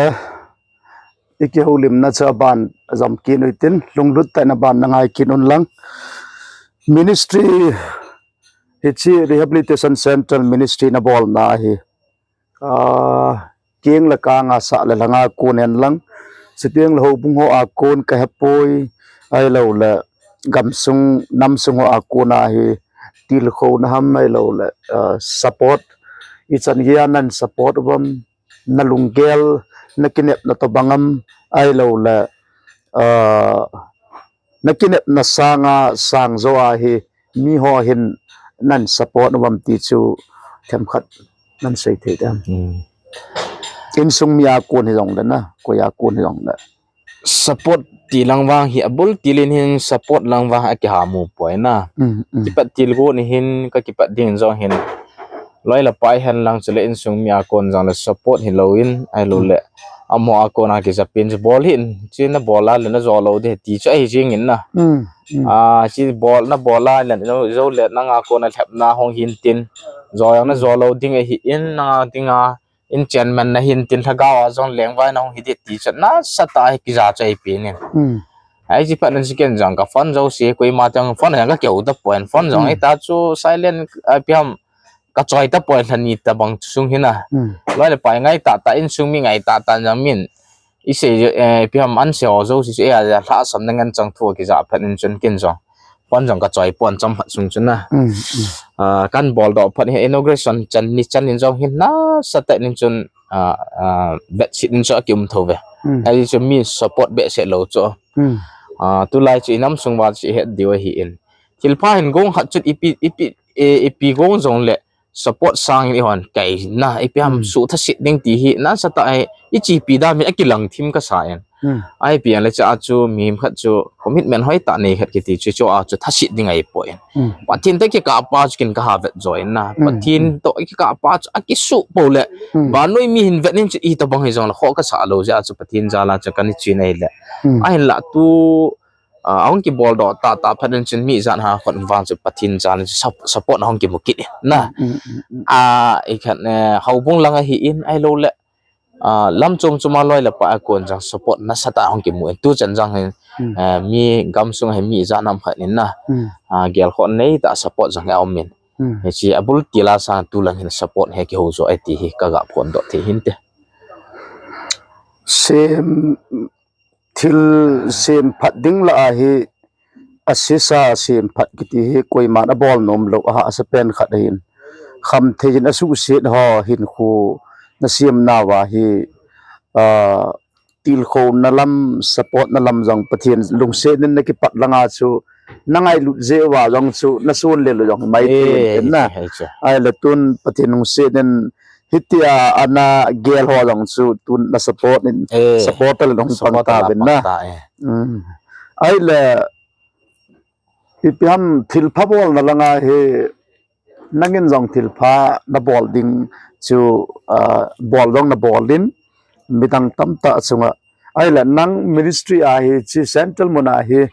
i kihoulimna chu aban jom kit u hitin, lunglut tah in aban na ngai kit un lang. Ministry, hiche Rehabilitation Centre Ministry na bolna hi, ah, keng le kang a sah le lhanga kon hen lang, chuteng le houbung ho a kon ka hepoi, ahilou le gamsung, namsung ho a kon a hi, tilkhouna ham ahilou le, ah, support, ichan geiya nan support uvam, na lunggel, na kinepna tobang am, ahilou le, ah, na kinepna sanga sang jo a hi, miho hin nan support uvam ti chu themkhat nan sei thei dem? Hmm. Insung mi a kon hijongle na, koi a kon hijongle. Support ti lang vang hi abul til in hin support lang vang a kihamu poi na. Hmm, hmm. Kipat til go ni hin ka kipat ding jong hin. Loi le pai hen lang chule insung mi a kon jong le support hilou in, ahilou le. Hmm. Amaho a kon a kijapen chu bol hih in, chu na bol a le na jo lou ding ti chu ahi jing in na. Hmm, hmm. Ah, chu bol na bol a le, jou le nang a kon a lhepna hung hin tin. Jo jong na jo lou ding ahi in, nang a ding a, in chairman na hin tin lhagao a jong lengvai na hung hi ding ti chu nasatah a hi kija chu ahi pen in. Hmm. Ahi chu phat in chu ken jong ka phone jouse koima teng phone jong ka keu tapoi, phone jong Hmm. ahi ta chu silent, ah, ipi ham ka choi tapoi lhani tabang sung hin a. Hmm. Loi le pai ngai tah tah insung mi ngai tah tah jong min. I sei, eh, ipi ham an sei ho jouse chu, eh, a, a lhasam na ngen chang thu a kija phat in chun ken jong. Phone jong ka choi pon chomkhat sung chun na. Hmm, hmm. Ah, kan bol doh phat hi inauguration chan ni chan in jong hin nasatah in chun, ah, ah, bedsheet in chu a kium tho ve. Hmm. Ahi chu mi support behseh lou chu. Hmm. Ah, tulai chu i namsung uva chu i het diu ahi in. Thilpha hin gong khat chun ipi, ipi, eh, ipi gong jong le support sang in i hon kai na, ipi ham Hmm. suh thasit ding ti hi, nasatah a i chepi dan mi a kilang thim ka sa in. Hmm. Ahi pen le cha chu mihem khat chu commitment hoi tah nei khat kiti chu, chu a chu thasit ding ahi poi in. Hmm. Pathen toh kikah pa chu ken ka ha vet jo in na. Hmm. Pathen Hmm. toh kikah pa chu a kisuh pou le. Hmm. Vannoi mi hin vet nin chu i tabang hi jong le kho ka sa lou jeh a chu Pathen jal a chu kan i chin ahi le. Hmm. Ahin la tu Ah, ahung kibol doh tah tah phat in chun mi jan ha khon vang chu Pathen jan chu sup-, support ahung kimu kit in na. Mm, mm, mm, mm. Ah, i khat, eh, houbung lang ahi in ahilou le. Ah, lam chom chom a loi le pai a kon jong support nasatah a hung kimu in. Tu chan jong hin, Hmm. ah, mi gamsung hin mi ijat ham khat in na. Hmm. Ah, gelkhoh neitah a support jong hi aum in. Hmm. Hiche abul til a sang tu lang hin support hi kihou jo e ti hi ka ga phondoh thei hinte. Sem, thil sem phat ding lah a hi, asesa sem phat kiti hi koiman abol nom lou, ahahsa pen khat ahin. Khamthei in asuhset ho hinkho na sem nau a hi, ah, tilkhouna lam, support na lam jong Pathen lungset in na kipat lang a chu, na ngailut jeh uva jong chu, na sun lel u jong hi mai thei in na. Hiche, hiche. Ahile tun Pathen lungset in hitia ana gel ho jong chu, tun na support in, Eh, support a la hung support pang a la tauvin pang na. Ta, eh. Mm. Ahile, ipi ham thilpha bolna lang a hi, nangin jong thilpha na bol ding chu, ah, bol jong na bol in, midang tamtah chunga. Ahile nang ministry a hiche central mun a hi,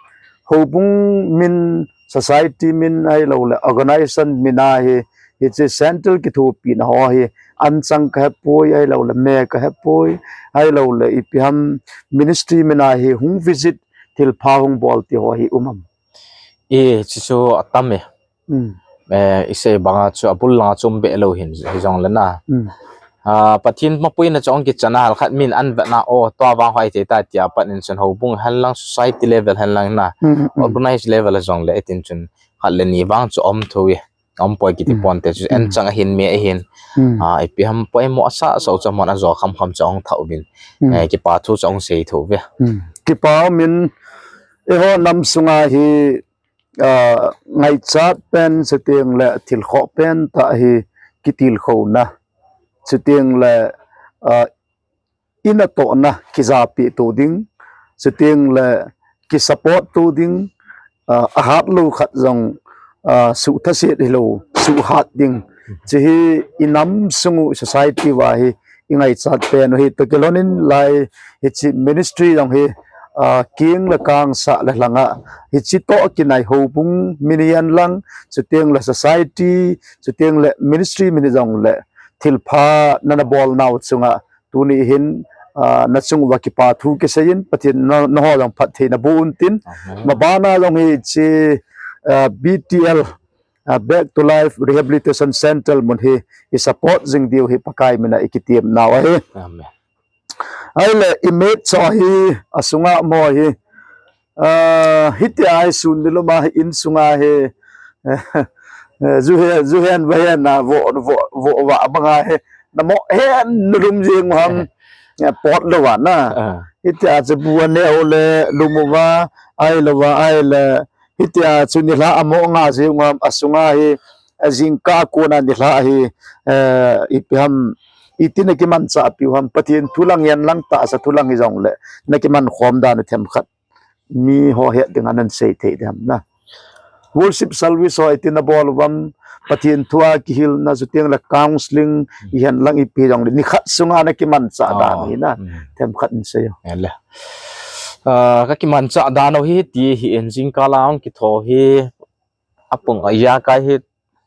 houbung min, society min ahilou le, organization min a hi, hiche central kithopina ho hi, anchang ka hepoi, ahilou le, me ka hepoi, ahilou le, ipi ham ministry min a hi, hung visit, thilpha hung bol ti ho hi um am? Eh, hiche chu atam e. Hmm. Eh, i sei banga chu abul langa chu um be lou hin, hijongle na. Hmm. Ah, Pathen mapuina chu hung kichan a, hal khat min an vet na, o, tua vang hoi thei ta tia pat in chun houbung hen lang, society level hen lang na. Hmm, hmm, hmm. Organized level a jongle, itin chun khat le ni vang chu um thou e. Um poi kiti Hmm. ponte chu Hmm. anchang ahin, me ahin. Hmm. Ah, ipi ham poimo asah sah u chu amon ajo kham kham chu hung thah uvin. Hmm. Eh, kipa thu chu hung sei thou ve. Hmm. Kipa min, eiho nam sunga hi, ah, ngaichat pen, chuteng le thilkhoh pen tah hi kitilkhouna. Chuteng le, ah, i natohna kijapeh to ding. Chuteng le kisupport to ding. Ah, ahat lou khat jong, ah, suhthaset hilou, suhat ding. Hiche hi i nam sung u society uva hi i ngaichat pen u hi toh kilhon in lai hiche ministry jong hi, ah, keng le kang sah le lhang a, hiche toh kinai houbung min hihen lang, chuteng le society, chuteng le ministry min hijongle, thilpha nana bol nau chunga, tuni hin, ah, na chung uva kipa thu kisei in, Pathen na, naho jong phatthei naboh un tin. Amen. Mabana jong hiche, ah, B T L, ah, Back to Life Rehabilitation Center mun hi i support jing diu hi Pakai mina i kitem nau ahi. Amen. Ahile i met cho hi, asunga mo hi, ah, hitia hi sun nilum a hi insunga hi, eh, juhen, juhen vahen na vo, vo, vo va banga hi, namo hen nalum jing u ham, eh, pot lou va na. Ah. Hitia chu bu aneh u le lum uva, ahilou va, ahile, hitia chu nilhah amo nga jing u ham, asunga hi, eh, jingkah a kona nilhah hi, eh, ipi ham, iti nakimanchah piu ham, Pathen thu lang hihen lang tahsa thu lang hijongle, nakiman khom dan u themkhat. Miho het dinga nasei thei dem na. Worship service ho iti nabol uvam, Pathen thu a kihilna, chuteng le counseling, hihen lang ipi jongle, nikhat sunga nakimanchah dan u hi na. Hmm. Themkhat in sei o. Ahile. Ah, kakimanchah dan u hi ti hi in jingkah lang kitho hi, apung a ijakai hi,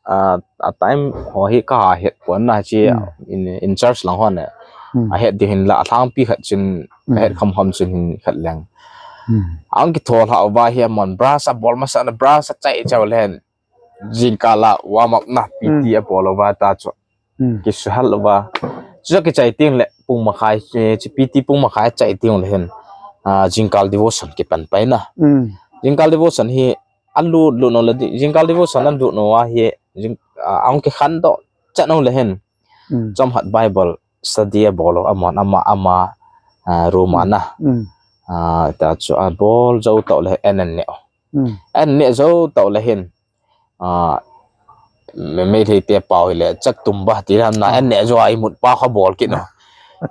ah, a time ho hi kahet pon na hiche, Hmm. in, in charge lang hon e. Hmm. Ahet ding hinla, alhangpi khat chun, Hmm. ahet kham kham chun hin khat leng. Hmm. Ahung kitho lhah uva hi amon brush abol masat na brush achai chau le hen. Jingkah la warm up na P T Hmm. abol uva ta chu. Hmm. Kisuhal uva. Chuche kichai teng le pung makhai, eh, chu P T pung makhai achai teng le hen. Ah, jingkah devotion kipan pai na. Hmm. Jingkah devotion hi alut lut nau le di, jingkah devotion alut nau ahi, jing, ah, ahung kikhandoh chat nau le hen. Hmm. Chomkhat Bible study abol u, amon ama, ama, ah, room a Hmm. na. Hmm. Ah, ta chu abol jou tau le hen, an neh u. Hmm. An neh jou tau le hen. Ah, me, Meitei te pau hile, chak tum ba, ti ham na, Ah. an neh jou a imut pa kha bol kit nau.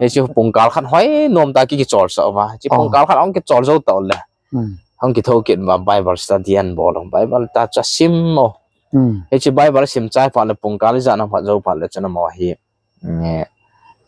Hiche pungkal khat hoi nom ta ki, kichol sah uva. Hiche Oh. pungkal khat ahung kichol jou tau le. Hmm. Ahung kitho kit uva Bible study an bol u. Bible ta chu asim u. Hmm. Hiche Bible asim chai phat le pungkal ijat na phat jou phat le chun amaho hi. Nge,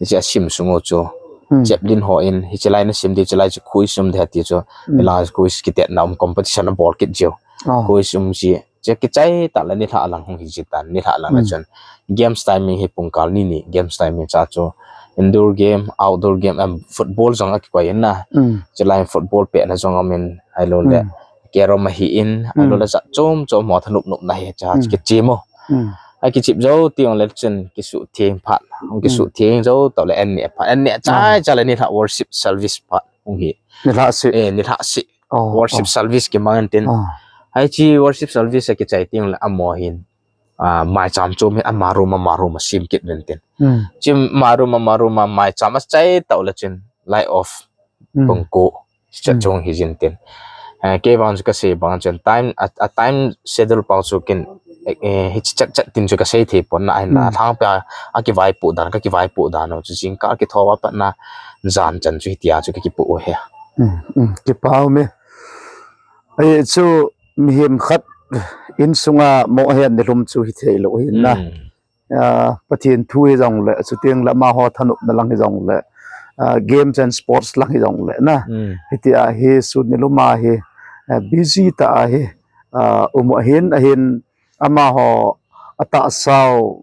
hiche asim sung u chu. Hmm. Chaplain hon, hiche lai nasim ding, hiche lai chu quiz um ding ti chu. Hmm. Hilang quiz kitetna um competition abol kit jiu. Oh. Quiz um ji. Hiche kichai tah le nilhah lang hung hi ji tan, nilhah lang na Hmm. chun. Games timing hi pungkal ni ni, games timing cha chu. indoor game, outdoor game, em, football jong akikoi in na. Hmm. Chulai football pehna jong aum in, ahilou le, Hmm. carrom ahi in, ahilou le, Hmm. jat chom chom ho thanop nop na hi, cha Hmm. kichim u. Hmm. Akichim jou teng le chun kisuhtheng phat, hung Hmm. kisuhtheng jou tah le an neh phat, an neh chai Ah. chai le nilhah worship service phat hung hi. Nilhah seh. Eh, nilhah seh. Oh, Worship oh. service kimang in tin. Oh. Hiche worship service akichai teng le amaho hin. Ah, maicham chom hi ama room, ama room a sem kit uvin tin. Hmm. Hiche ama room, ama room a maicham achai tah le chun light off Hmm. pung ko. Hiche Hmm. chung hi jin tin. Eh, kei vang chu kasei bang chun time, a, a time schedule pau chu kin, eh, eh, hiche chat chat tin chu kasei thei pon na ahin la. Hmm. Lhangpi a, akivaipoh dan, kakivaipoh dan u chu jingkah kithou a pat na jan chan chu hitia chu kakipoh u ahi. Hmm, hmm, kipa um e. Ahi chu mihem khat insunga moh ahin nilhum chu hithei lou ahin na. Hmm. Ah, Pathen thu hijong le, chuteng le amaho thanopna lang hijong le, ah, games and sports lang hijong le na. Hmm. Hitia hi sun nilhum a hi, ah, busy tah a hi, ah, um u ahin, ahin amaho atahsa u,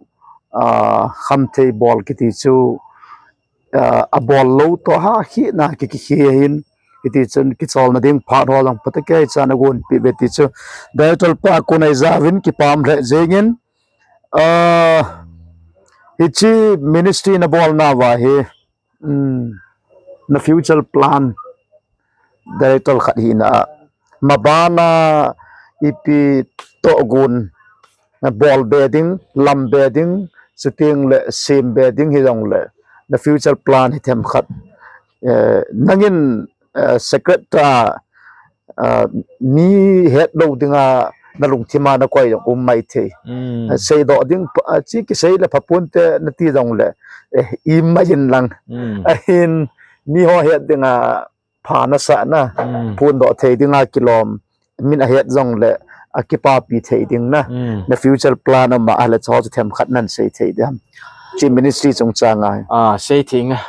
ah, khamthei bol kiti chu, ah, abol lou toh ha khi na ki, ki, khi ahin, hiti chun kicholna ding phat ho jong phatecha in agonpeh uve ti chu. Director pa kona ijah uvin kipah lheh jeng in, ah, hiche ministry nabol nauva hi, um, na future plan, director khat hina a, mabana ipi tohgon bol be ding, lam be ding, chuteng le sem be ding hijong le, na future plan hi themkhat, eh, nangin, eh, secret a, ah, mi het lou dinga nalungthim a nakoi jong um maithei. Hmm. Ah, seidoh ding, ah, hiche kisei le phaponte nati jong le, eh, im mai in lang. Hmm. Ahin miho het dinga pha nasah na, Hmm. phondoh thei dinga kilom, min ahet jong le, akipapi thei ding na. Hmm. Na future plan ama ahile chu themkhat nan sei thei diam? Hiche ministry chungchang a. Ah, sei thei nge.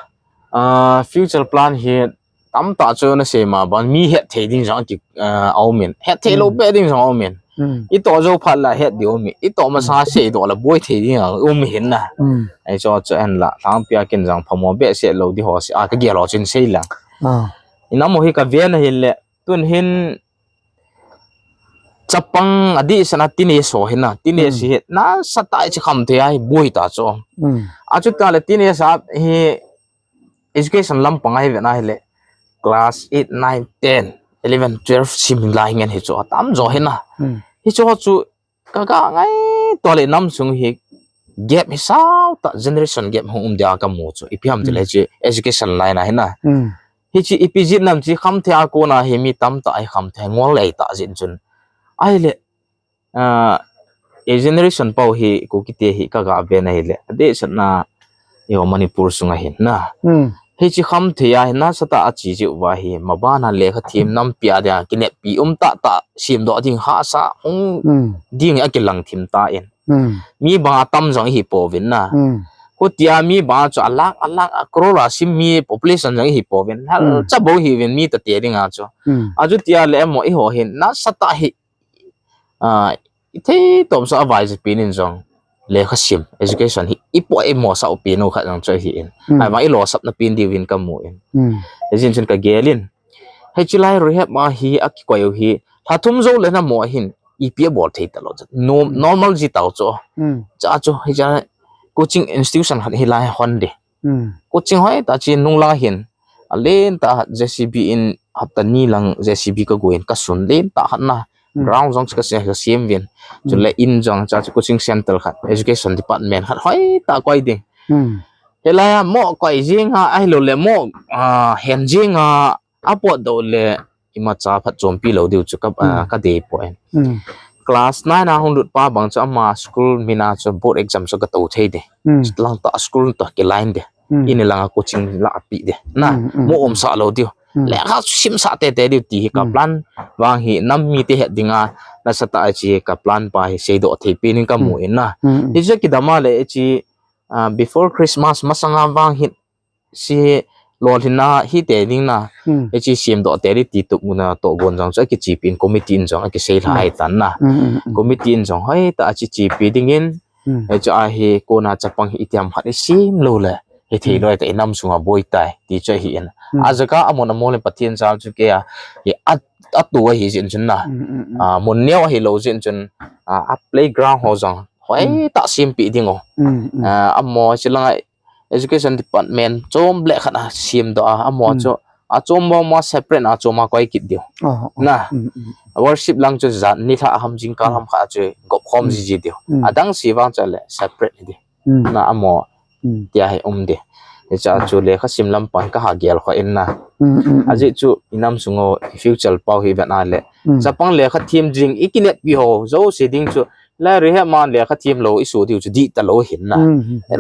Ah, future plan hi tamtah chu nasei ma bang mi het thei ding jong ki, ah, aum in. Het thei lou Hmm. pe ding jong aum in. Hmm. Itoh jou phat la het ding aum in. Itoh masa Hmm. seidoh la boi thei ding aum in na. Hmm. Ahi chu chu ahin la, lhangpi a kin jong phamo behseh lou ding ho sei, ah, kagel ho chun sei lang. Ah. Inam u hi kaven ahile, tun hin chapang adehset a teenage ho hi na, teenage Hmm. hi nasatah a hiche khamthei a hi boi ta chu. Hmm. Achuti le teenage a hi education lampang a hi vet na hile class eight, nine, ten, eleven, twelve sim lai ngen hi chu atam jo hi na. Hmm. Hichu chu kaga ngaito le nam sung hi gap hi sao tah, generation gap hung um dia kamu chu. Ipi ham tile Hmm. hiche education line a hi na. Hmm. Hiche ipi jeh ham hiche khamthei a kona hi mi tamtah hi khamthei ngol lei tah jeh chun. Ahile, ah, a generation pau hi Kuki te hi kaga ven ahile, adehset na eiho Manipur sunga hin na. Hmm. Hiche khamthei a hi nasatah a che jeh uva hi, mabana lekha them nampi a dia kineppi um tah tah, semdoh ding hahsa hung Hmm. ding a kilang thim tan. Hmm. Mi banga tam jong ihi pouvin na. Hmm. Khutia mi banga chu a lakh, a lakh, a crore a sim mi population jong ihi pouvin. Hal Hmm. cha bou hiuvin mi tate dinga chu. Hmm. Achutia le amaho hin nasatah hi, ah, ithei tom sa a vai je pen in jong lekha sim, education hi ipo imo sa u pen u khat jong chu ahi in. Hmm. Ahivang ilosap na pen diuvin kamu in. Hmm. Hijeh chun kagel in. Hiche lai rehab a hi akikoi u hi, lha thum jou le na mo hin, ipi abol thei talou. No-, Hmm. normal ji tau chu. Hmm. Cha chu, hiche coaching institution khat hilai hon de. Hmm. Coaching hoi tah chu nung lang hin, alen tah J C B in hapta ni lang J C B kagon kasun len tah khat na. Hmm. Ground jong chu kasem, kasem uvin. Hmm. Chule in jong cha chu coaching center khat, education department khat hoi tah koi ding. Hmm. Hilai a mo koi jing a, ahilou le mo, ah, hen jing a, apot doh le imacha phatchompi lou diu chu ka, ah, Hmm. kadei poi. Hmm. Class nine a hung lut pa bang chu ama school min a chu board exam chu gatou thei de. Hmm. Lang tah school toh kilain de. Hmm. Ini langa coaching la api de. Na, Hmm, hmm, mo um hmm. sa lou diu. Hmm. Lekha simsah tete diu ti hi ka Hmm. plan vang hi nam mite het dinga nasatah a hiche ka plan pa hi seidoh thei pen in kamu Hmm. in na. Hmm, hmm. Hiche kidam a le hiche, ah, before Christmas masanga vang hi hiche lolhinna hite ding na. Hmm. Hiche semdoh te ding ti tup na tohgon jong chu akichepi in committee in jong akisei lhai Hmm. tan na. Hmm, hmm, hmm. Committee in jong hoi tah a hiche chepi ding in Hmm. Hiche a hi kona chapang hi itiham khat isem lou le. Hithei loi ta inam sunga boi tai, ti chu ahi in. A jaka amun amol in Pathen jal chu kei a, hi a, atu ahi jin chun na. A, mun neo ahi lou jin chun, a, a playground ho jong, hoi ta simpi ding o. A, amo chilanga education department chom le khat a sim do a, amo chu, a chom mo mo separate a chom a koi kit diu. Na, worship lang chu jan ni lha ham jingkal ham kha chu gop khom ji ji diu. Adang si vang chu le separate di. Na amo, tia hi um di. Hicha chu lekha sim lam pan ka ha gel kho in na. Aji chu inam sungo future pau hi vet a le. Chapang lekha thim jing i kinep pi ho, jo si ding chu. La rehab man lekha thim lo i su diu chu di ta lo hin na.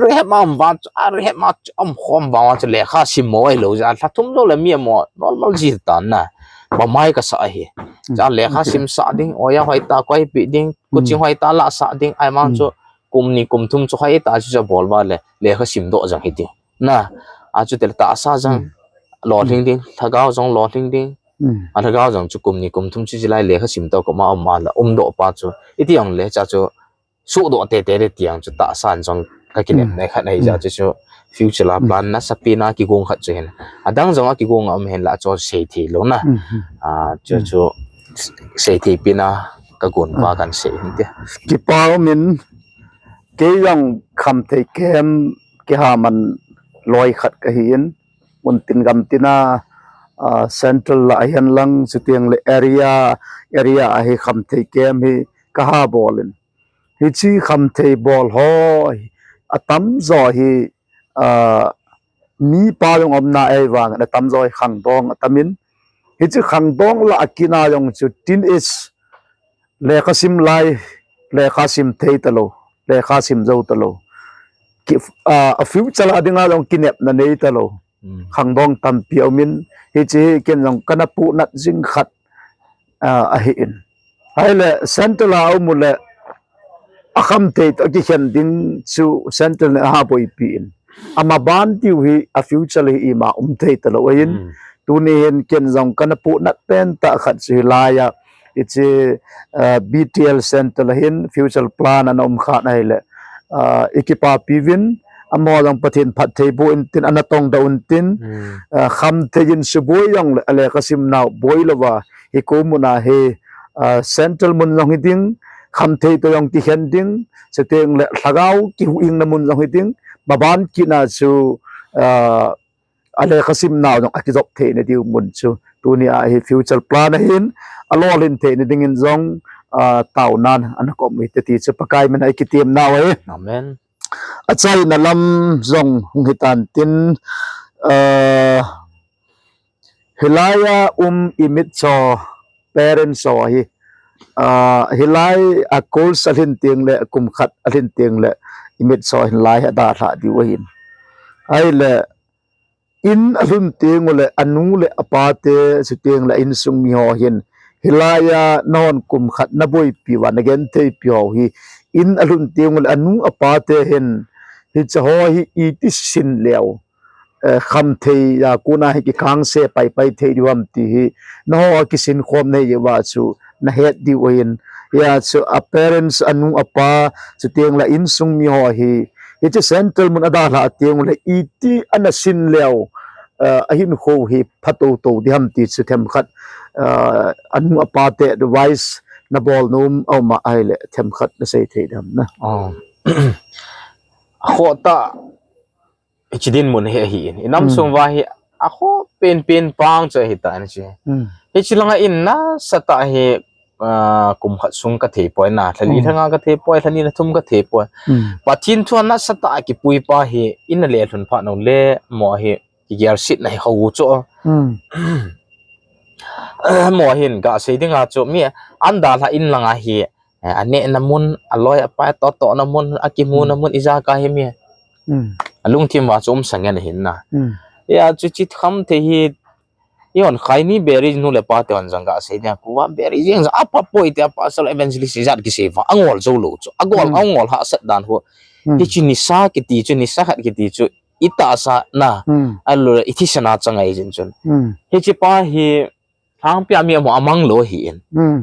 Rehab man van chu, a rehab man chu am khom van chu lekha sim mo ai lo ja. Lha thum lo le mi mo, normal ji ta na. Ba mai ka sa hi. Cha lekha sim sa ding, oya hoi ta koi pi ding, coaching hoi ta la sa ding, ai man chu kum ni kum thum chu hoi ta chu cha bol ba le, lekha sim do jang hi ti. Na, a chu tel ta sa jang, lo hling ding, lhagao jong lo hling ding. A lhagao jong chu kum ni kum thum chu jilai lekha sim to ko ma um ma la, um do pa chu. I ti ong le cha chu, su do te te le tiang chu ta san jong ka kinep nei khat nei ja chu chu future la plan na sapi na ki gong khat chu hin. Adang jong a ki gong a um hin la chu sei thei lo na. A chu chu sei thei pi na ka gon pa kan sei hin te. Kipa min kei jong kham thei kem ki ha man loi khat ka hi in. Mun tin gam tina, a, central la a hian lang, chutiang le area, area a hi kham thei kem hi ka ha bol in. Hichi kham thei bol ho, a tam zo hi, a, mi pa jong om na ei vang, a tam zo hi khangdong a tam in. Hichi khangdong la a kina jong chu tin is, lekha sim lai, lekha sim thei ta lo, lekha sim zo ta lo. Ki, a, a future a dinga jong kinepna nei ta lo. Khangdong tampi a um in, hichi hi ken jong kana pu nat jing khat, a, a hi in. Hai le, central a um u le, a kham thei to ki khen ding chu central ne a ha boi pi in. Ama ban tiu hi, a future hi ima um thei ta lo a hin. Tuni hin ken jong kana pu nat pen ta khat chu hi lai a, Hichi, ah, B T L Centre a hin future plan ana um kha nai le, ah, i kipapi uvin, amaho jong Pathen phattheiboh intin ana tongdoh untin, ah, khamthei in suboi jong le, a lekha simnau boi louva, hi ko mun a hi, ah, Central mun jong hi ding, khamthei to jong kikhen ding, chuteng le lhagao kihuhhingna mun jong hi ding, maban kit na chu, ah, a lekha simnau jong a kijop theina diu mun chu. Tuni a hi future plan a hin, a lolhin theina dingin jong, ah, taonan ana kom u hite ti chu Pakai min a i kitemnau ahi. Amen. A chaina lam jong hung hitan tin, ah, hilai a um i mitcho parents ho hi, ah, hilai a course a lhin teng le, kum khat a lhin teng le, i mitcho hilai a dalha diu ahin. Ahile, in a lhun teng u le, a nu le a pa te, chuteng le a insung mi ho hin, hilai a nahon kum khat na boipi uva, na gentheipi ho hi, in a lhun teng u le, a nu a pa te hin, hiche ho hi iti sin leu, eh, khamthei a kona hi kikangse paipai thei diu ham ti hi, nangho a kisin khom na hi uva chu, na het diu ahin, hia chu a parents, a nu a pa, chuteng le a insung mi ho hi, hiche Central mun a dalha teng u le iti ana sin leu, eh, a hinkho hi pha toto di ham ti chu themkhat, eh, a nu a pa te advice na bol nom a um a ahile themkhat na sei thei di ham na. Oh. A khoh tah, hichi dinmun hi ahin. I nam sung uva hi a khoh penpen pang chu ahi ta in chi. Hichi langa in nasatah hi, ah, kum khat sung ka thei poi na, lha li lha nga ka thei poi, lha ni lha thum ka thei poi. Pathen thu a nasatah a kipui pa hi, in a le lhun phat nung le mo hi, kigel sit na hi ho chu. Mo hin ka sei dinga chu mi an dalha in langa hi, eh, a nehna mun, a loi a pai tohtohna mun, a kimu na mun, i jaka hi mi. A lungthim uva chu um sa ngen ahin na. Hia chu chi khamthei hi, i hon khai ni beri nu le pa te hon jong ka sei dia, ku va beri jeng jong a pha poi tia pastor evangelist ijat kisei uva, a ngol jou lou chu. A ngol, a ngol hahsat dan ho. Hichi nisa kiti chu, nisa khat kiti chu, i tahsa na, a lou le i thisan a chang ahi jin chun. Hichi pa hi, Thangpi a mi amo a mang lou ahin.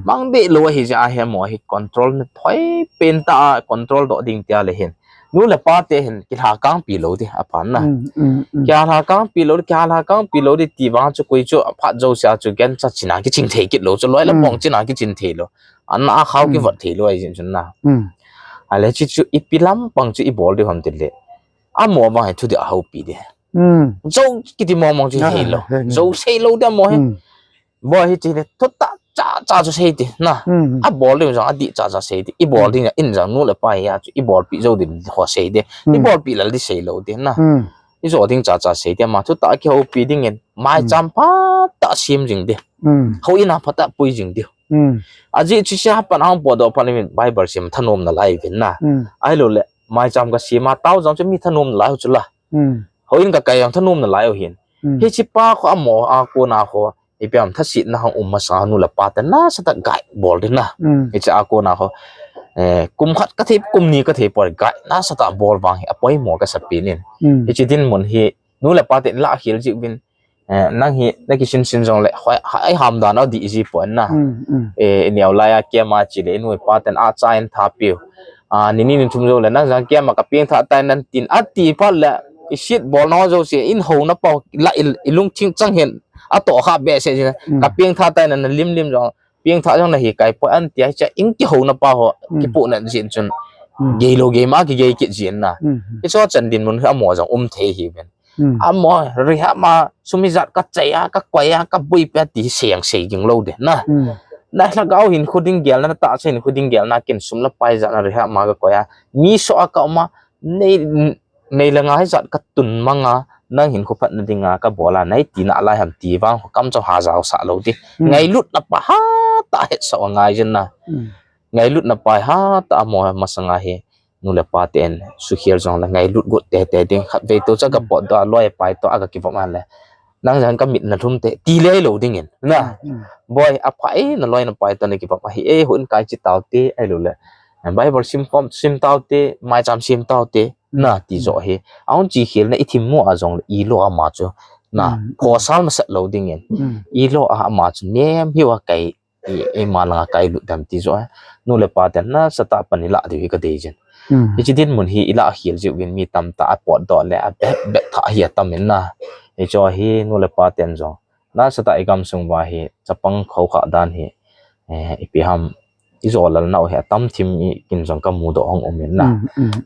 Mang deh lou ahi jeh a hi amo hi control na thoi pen tah a control doh ding tia le hin. Nu le pa te hin kilhakangpi lou ding, apha na. Kilhakangpi lou ding, kilhakangpi lou ding ti vang chu koi chu aphat jousea chu gancha china kiching thei kit lou chu, loi le bong china kiching thei lou. Ana a khao kivot thei lou ahi jin chun na. Ale chi chu ipi lampang chu ibol ding ham tile, amo vang hi thudih ahoupi ding. Jou kiti mong mong chu hilou. Jou sei lou ding amo hi. Boi, hiche le thutah cha cha chu sei ding na. Abol ding jong adih cha cha sei ding. Ibol ding in jong nu le pa hi a chu ibolpi jou ding ho sei ding. Ibolpi lal ding sei lou ding na. Ijo ding cha cha sei ding, ama thutah kihoupi dingin maicham phatah sem jing ding. Houin a phatah pui jing ding. Ajeh chu hiche a pat ahung potdoh phat in Bible sim thanom nalai uvin na. Ahilou le maicham kasem a tao jong chu mi thanom nalai u chu la. Houin kakai jong thanom nalai u hin. Hiche pa kho amo a kona kho ipi ham thasetna hung um masang a nu le pa te nasatah guide bol ding na. Hiche a kona kho, kum khat kathei, kum ni kathei poi, guide nasatah bol vang hi apoimo kasapen in. Hiche dinmun hi nu le pa te lah khel jiuvin. Nang hi nakisin sin jongle hoi, hai ham dan a dih ji poi na. Ineo lai a camp a che le inu ipa ten acha in tha piu. Ni ni ni thum jou le nang jong camp a kapeng tha tai nan tin ati phat le iset bol nau jouse in houna pau la ilungthim chang hin atoh kha behseh jin, kapeng tha tai nan lim lim jong peng tha jong nahi kai poi anti a, hiche in kihouna pa ho kipoh na jin chun geilou geima kigei kit jin na. Hiche chan dinmun hi amo jong um thei hiuvin. Amo rehab ma sum ijat kachai a, kakoi a, kaboipi a ti hi seng sei jing lou ding na. Na lhagao hinkho ding gelna, natahsa hinkho ding gelna kin sum le pai jat na rehab ma kakoi a, mi soh a kaum a, nei, nei le ngai jat katun mang a, nang hinkho phatna dinga kabol a, nei tina lai ham ti vang kho kamcham ha jaosah lou ding. Ngailutna pa hatah hetsah u angai jin na. Ngailutna pa hatah amo masanga hi nu le pa ten sukhel jongle ngailut got tete ding, khatvei toh chu kapotdoh a loi pai toh a kakivop a le nang jong kamit nalhum te ti le lou dingin na. Boi, apha e, naloi napai toh nakivop ahi e, houin kai che taute, ahilou le Bible sim khom sim taute, maicham sem taute na ti joh hi ahung che khel na, ithim mu a jongle ilou ama chu na khosal masat lou dingin, ilou a ama chu nem hiu a kai eima langa kailut dem ti joh a nu le pa ten nasatah pan ilah diu hi kadei jin. Hiche dinmun hi ilah khel jiuvin mi tamtah apotdoh le abeh beh tha hi atam in na. Hiche hi nu le pa ten jong nasatah igamsung uva hi chapang khoukhah dan hi ipi ham ijo lal nau hi atam thim i kin jong kamudoh hung um in na.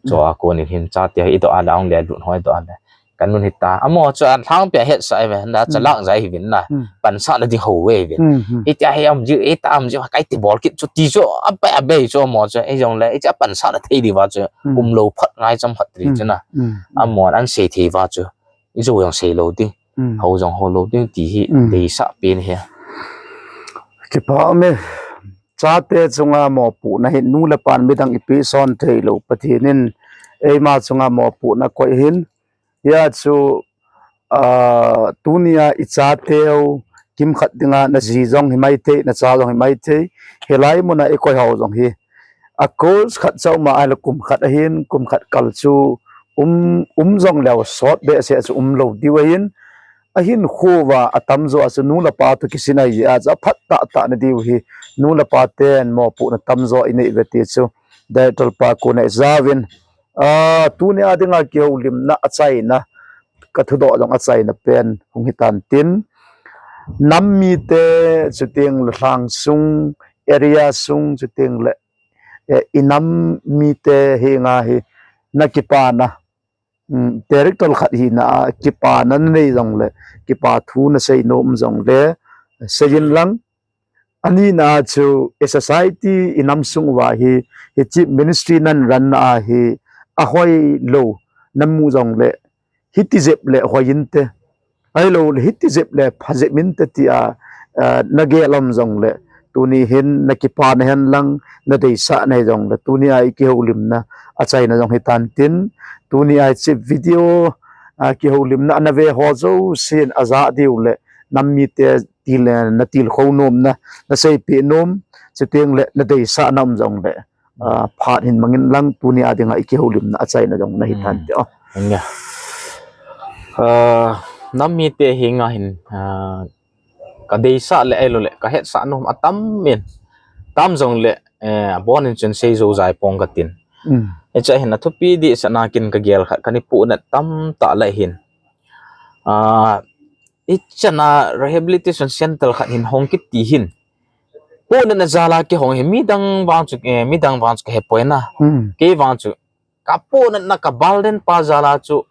Chua konin hin chate hi idoh a le ahung le lut hoi doh a le kanun hita. Amo chu alhangpi a hetsah ive, na chalak jai hiuvin na. Pansahna ding hou ve uvin. Hitia hi um jiu, ita um jiu, kaiti bol kit chu ti chu abe abe chu amo chu, ijongle hiche a pansahna thei diuva chu umlou phat ngai cham khat ri chu na. Amo an sei thei uva chu ijo jong sei lou ding, hou jong hou lou ding ti hi deisah pen hi. Kipa me, chate chunga mopohna hi nu le pan midang ipi son thei lou, Pathen in eima chunga mopohna koi hin, hia chu, tunia ichateu kimkhat dinga naji jong himaithei, nacha jong himaithei, hilai muna ikoi hou jong hi a course khat chauma ahile kum khat ahin, kum khat kal chu um, um jongleu sot behseh chu umlou diu ahin, ahinkho uva atamjo a chu nu le pa toh kisin ahi jeh a chu aphat tahtah na diu hi nu le pa ten mopohna tamjo inei uve ti chu Director pa kona ijauvin, tunia dinga kihoulimna achaina, kathudoh jong achaina pen hung hitan tin, nam mite, chutengle lhang sung, area sung, chutengle inam mite henga hi nakipana, Director khat hina a kipana nanei jongle, kipa thu nasei nom jongle seijin lang. Anina chu society inam sung uva hi, hiche ministry nan run na a hi ahoilou namu jongle, hiti jep le hoi inte, ahiloule hiti jep le pha jep inte tia nagel um jongle, tuni hin nakipana hen lang, nadeisahna hijongle, tunia ikihoulimna achaina jong hitan tin, tunia hiche video kihoulimna nave ho jousen ajah diu le, nam mite til, natilkhou nomna, naseipeh nom, chutengle nadeisahna um jongle, phat hin mangin lang, tunia dinga ikihoulimna achaina jong nahitan te o. Nam mite henga hin kadeisah le ahiloule kahetsah nom atam in, tam jongle abonin chun seijou jai pong katin. Hmm. Hiche hin athupi dih sena kin kagel khat kana pohnat tamtah le hin. Ah, hiche na rehabilitation center khat hin hong kiti hin. Pohnatna jal a kihong hi midang vang chu, eh, midang vang chu kahe poi na. Hmm. Kei vang chu kapohnatna kabal den pa jal a chu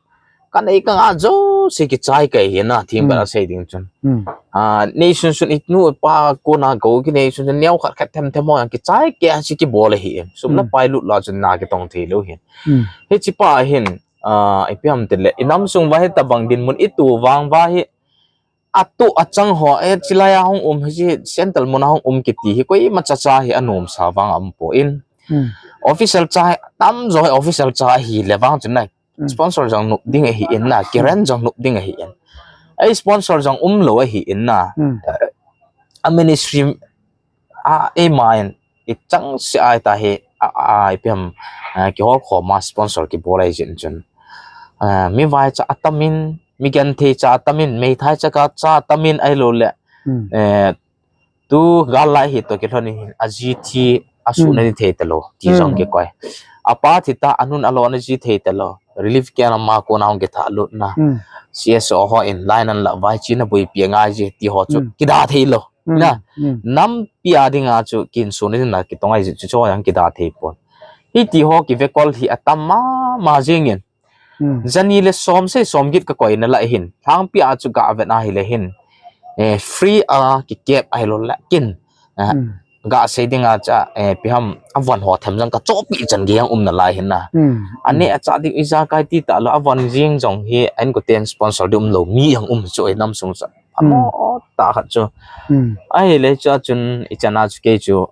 kanei kangah jouse kichai kei hi na, thim Hmm. bana sei ding chun. Hmm. Ah, neisun sun inu ipa kona go kinei sun sun neo khat khat them them ho jong kichai kei a chu kibol ahi. Sum le Hmm. pai lut la chun na kitong thei lou hi. Hmm. Hiche pa hin, ah, ipi ham tile, inam sung uva hitabang dinmun itu vang uva hi, atu achang ho, eh, chilai a hung um, hiche center mun a hung um kiti hi, koima cha cha hi anom sa vang aum poi. Hmm. Official cha hi, tamjo hi official cha hi le vang chun na, Hmm. sponsor jong nop ding ahi in na, kiren jong nop ding ahi in. Ei sponsor jong um lou ahi in na. Hmm. A ministry a, eima in, ichang se ai ta hi, a, a, ipi ham, a, kihol khom a sponsor kibol ahi jeh chun. A, mi vaicha atam in, mi genthei cha atam in, meithai cha ka cha atam in ahilou le. Hmm. Eh, tu gal lai hi toh kilhon in, aji thi, asuhna Hmm. ni thei talou, ti jong Hmm. kikoi. Apa thi ta, anun alon aji thei talou. Relief camp a kona hung kithah lut na. Hmm. C S O ho in, line an la vai china boipi angai ji, ti ho chu, Hmm. kida thei lou. Hmm. Na, Hmm. nampi a dinga chu kinsunna dinga kitong ahi chu, chu jong kida thei pon. Hiti ho kive kol hi atam mama jing in. Hmm. Jani le som sei som get kakoi na la hin. Lhangpi a chu gavet na hile hin. Eh, free a kikep ahilou le kin. Ah, Hmm. gasei dinga cha, eh, ipi ham, avon ho them jong kachohpi chan gei jong um nalai hin na. Hmm. Ane Hmm. acha ding ijakai ti talou, avon jing jong hi, a inkote in sponsor ding um lou, mi jong um chu inam sung cha. Hmm. Amo ta khat chu. Hmm. Ahile cha chun, ichan a chu kei chu,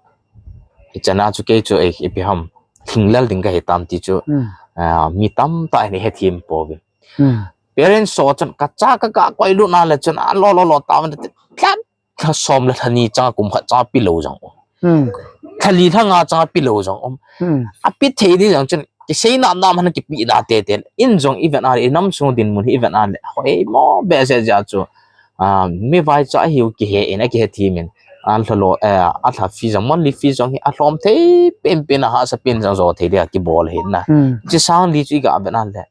ichan a chu kei chu, eh, ipi ham, lhinglel ding kahi tam ti chu, Hmm. ah, mi tamtah in hethem pouvin. Hmm. Parents ho chun kacha kaga koi lut na le chun, alo lo lo ta van te, lha, lha som le lha ni chang kum khat chang pi lou jong um. Hmm. Lha li lha nga chang pi lou jong um. Hmm. Api thei di jong chun, kisei nam nam han kipe da tete. In jong ivet a le, inam sung dinmun hi ivet a le, hoi mo behseh jeh chu. Ah, mi vaicha ahiu kihe in, akihethem in. Alha lo, eh, alha fee jong, monthly fee jong hi alhom thei pen pen a hahsa pen jong jo thei dia kibol ahi na. Hmm. Chi sang li chu iga vet a le.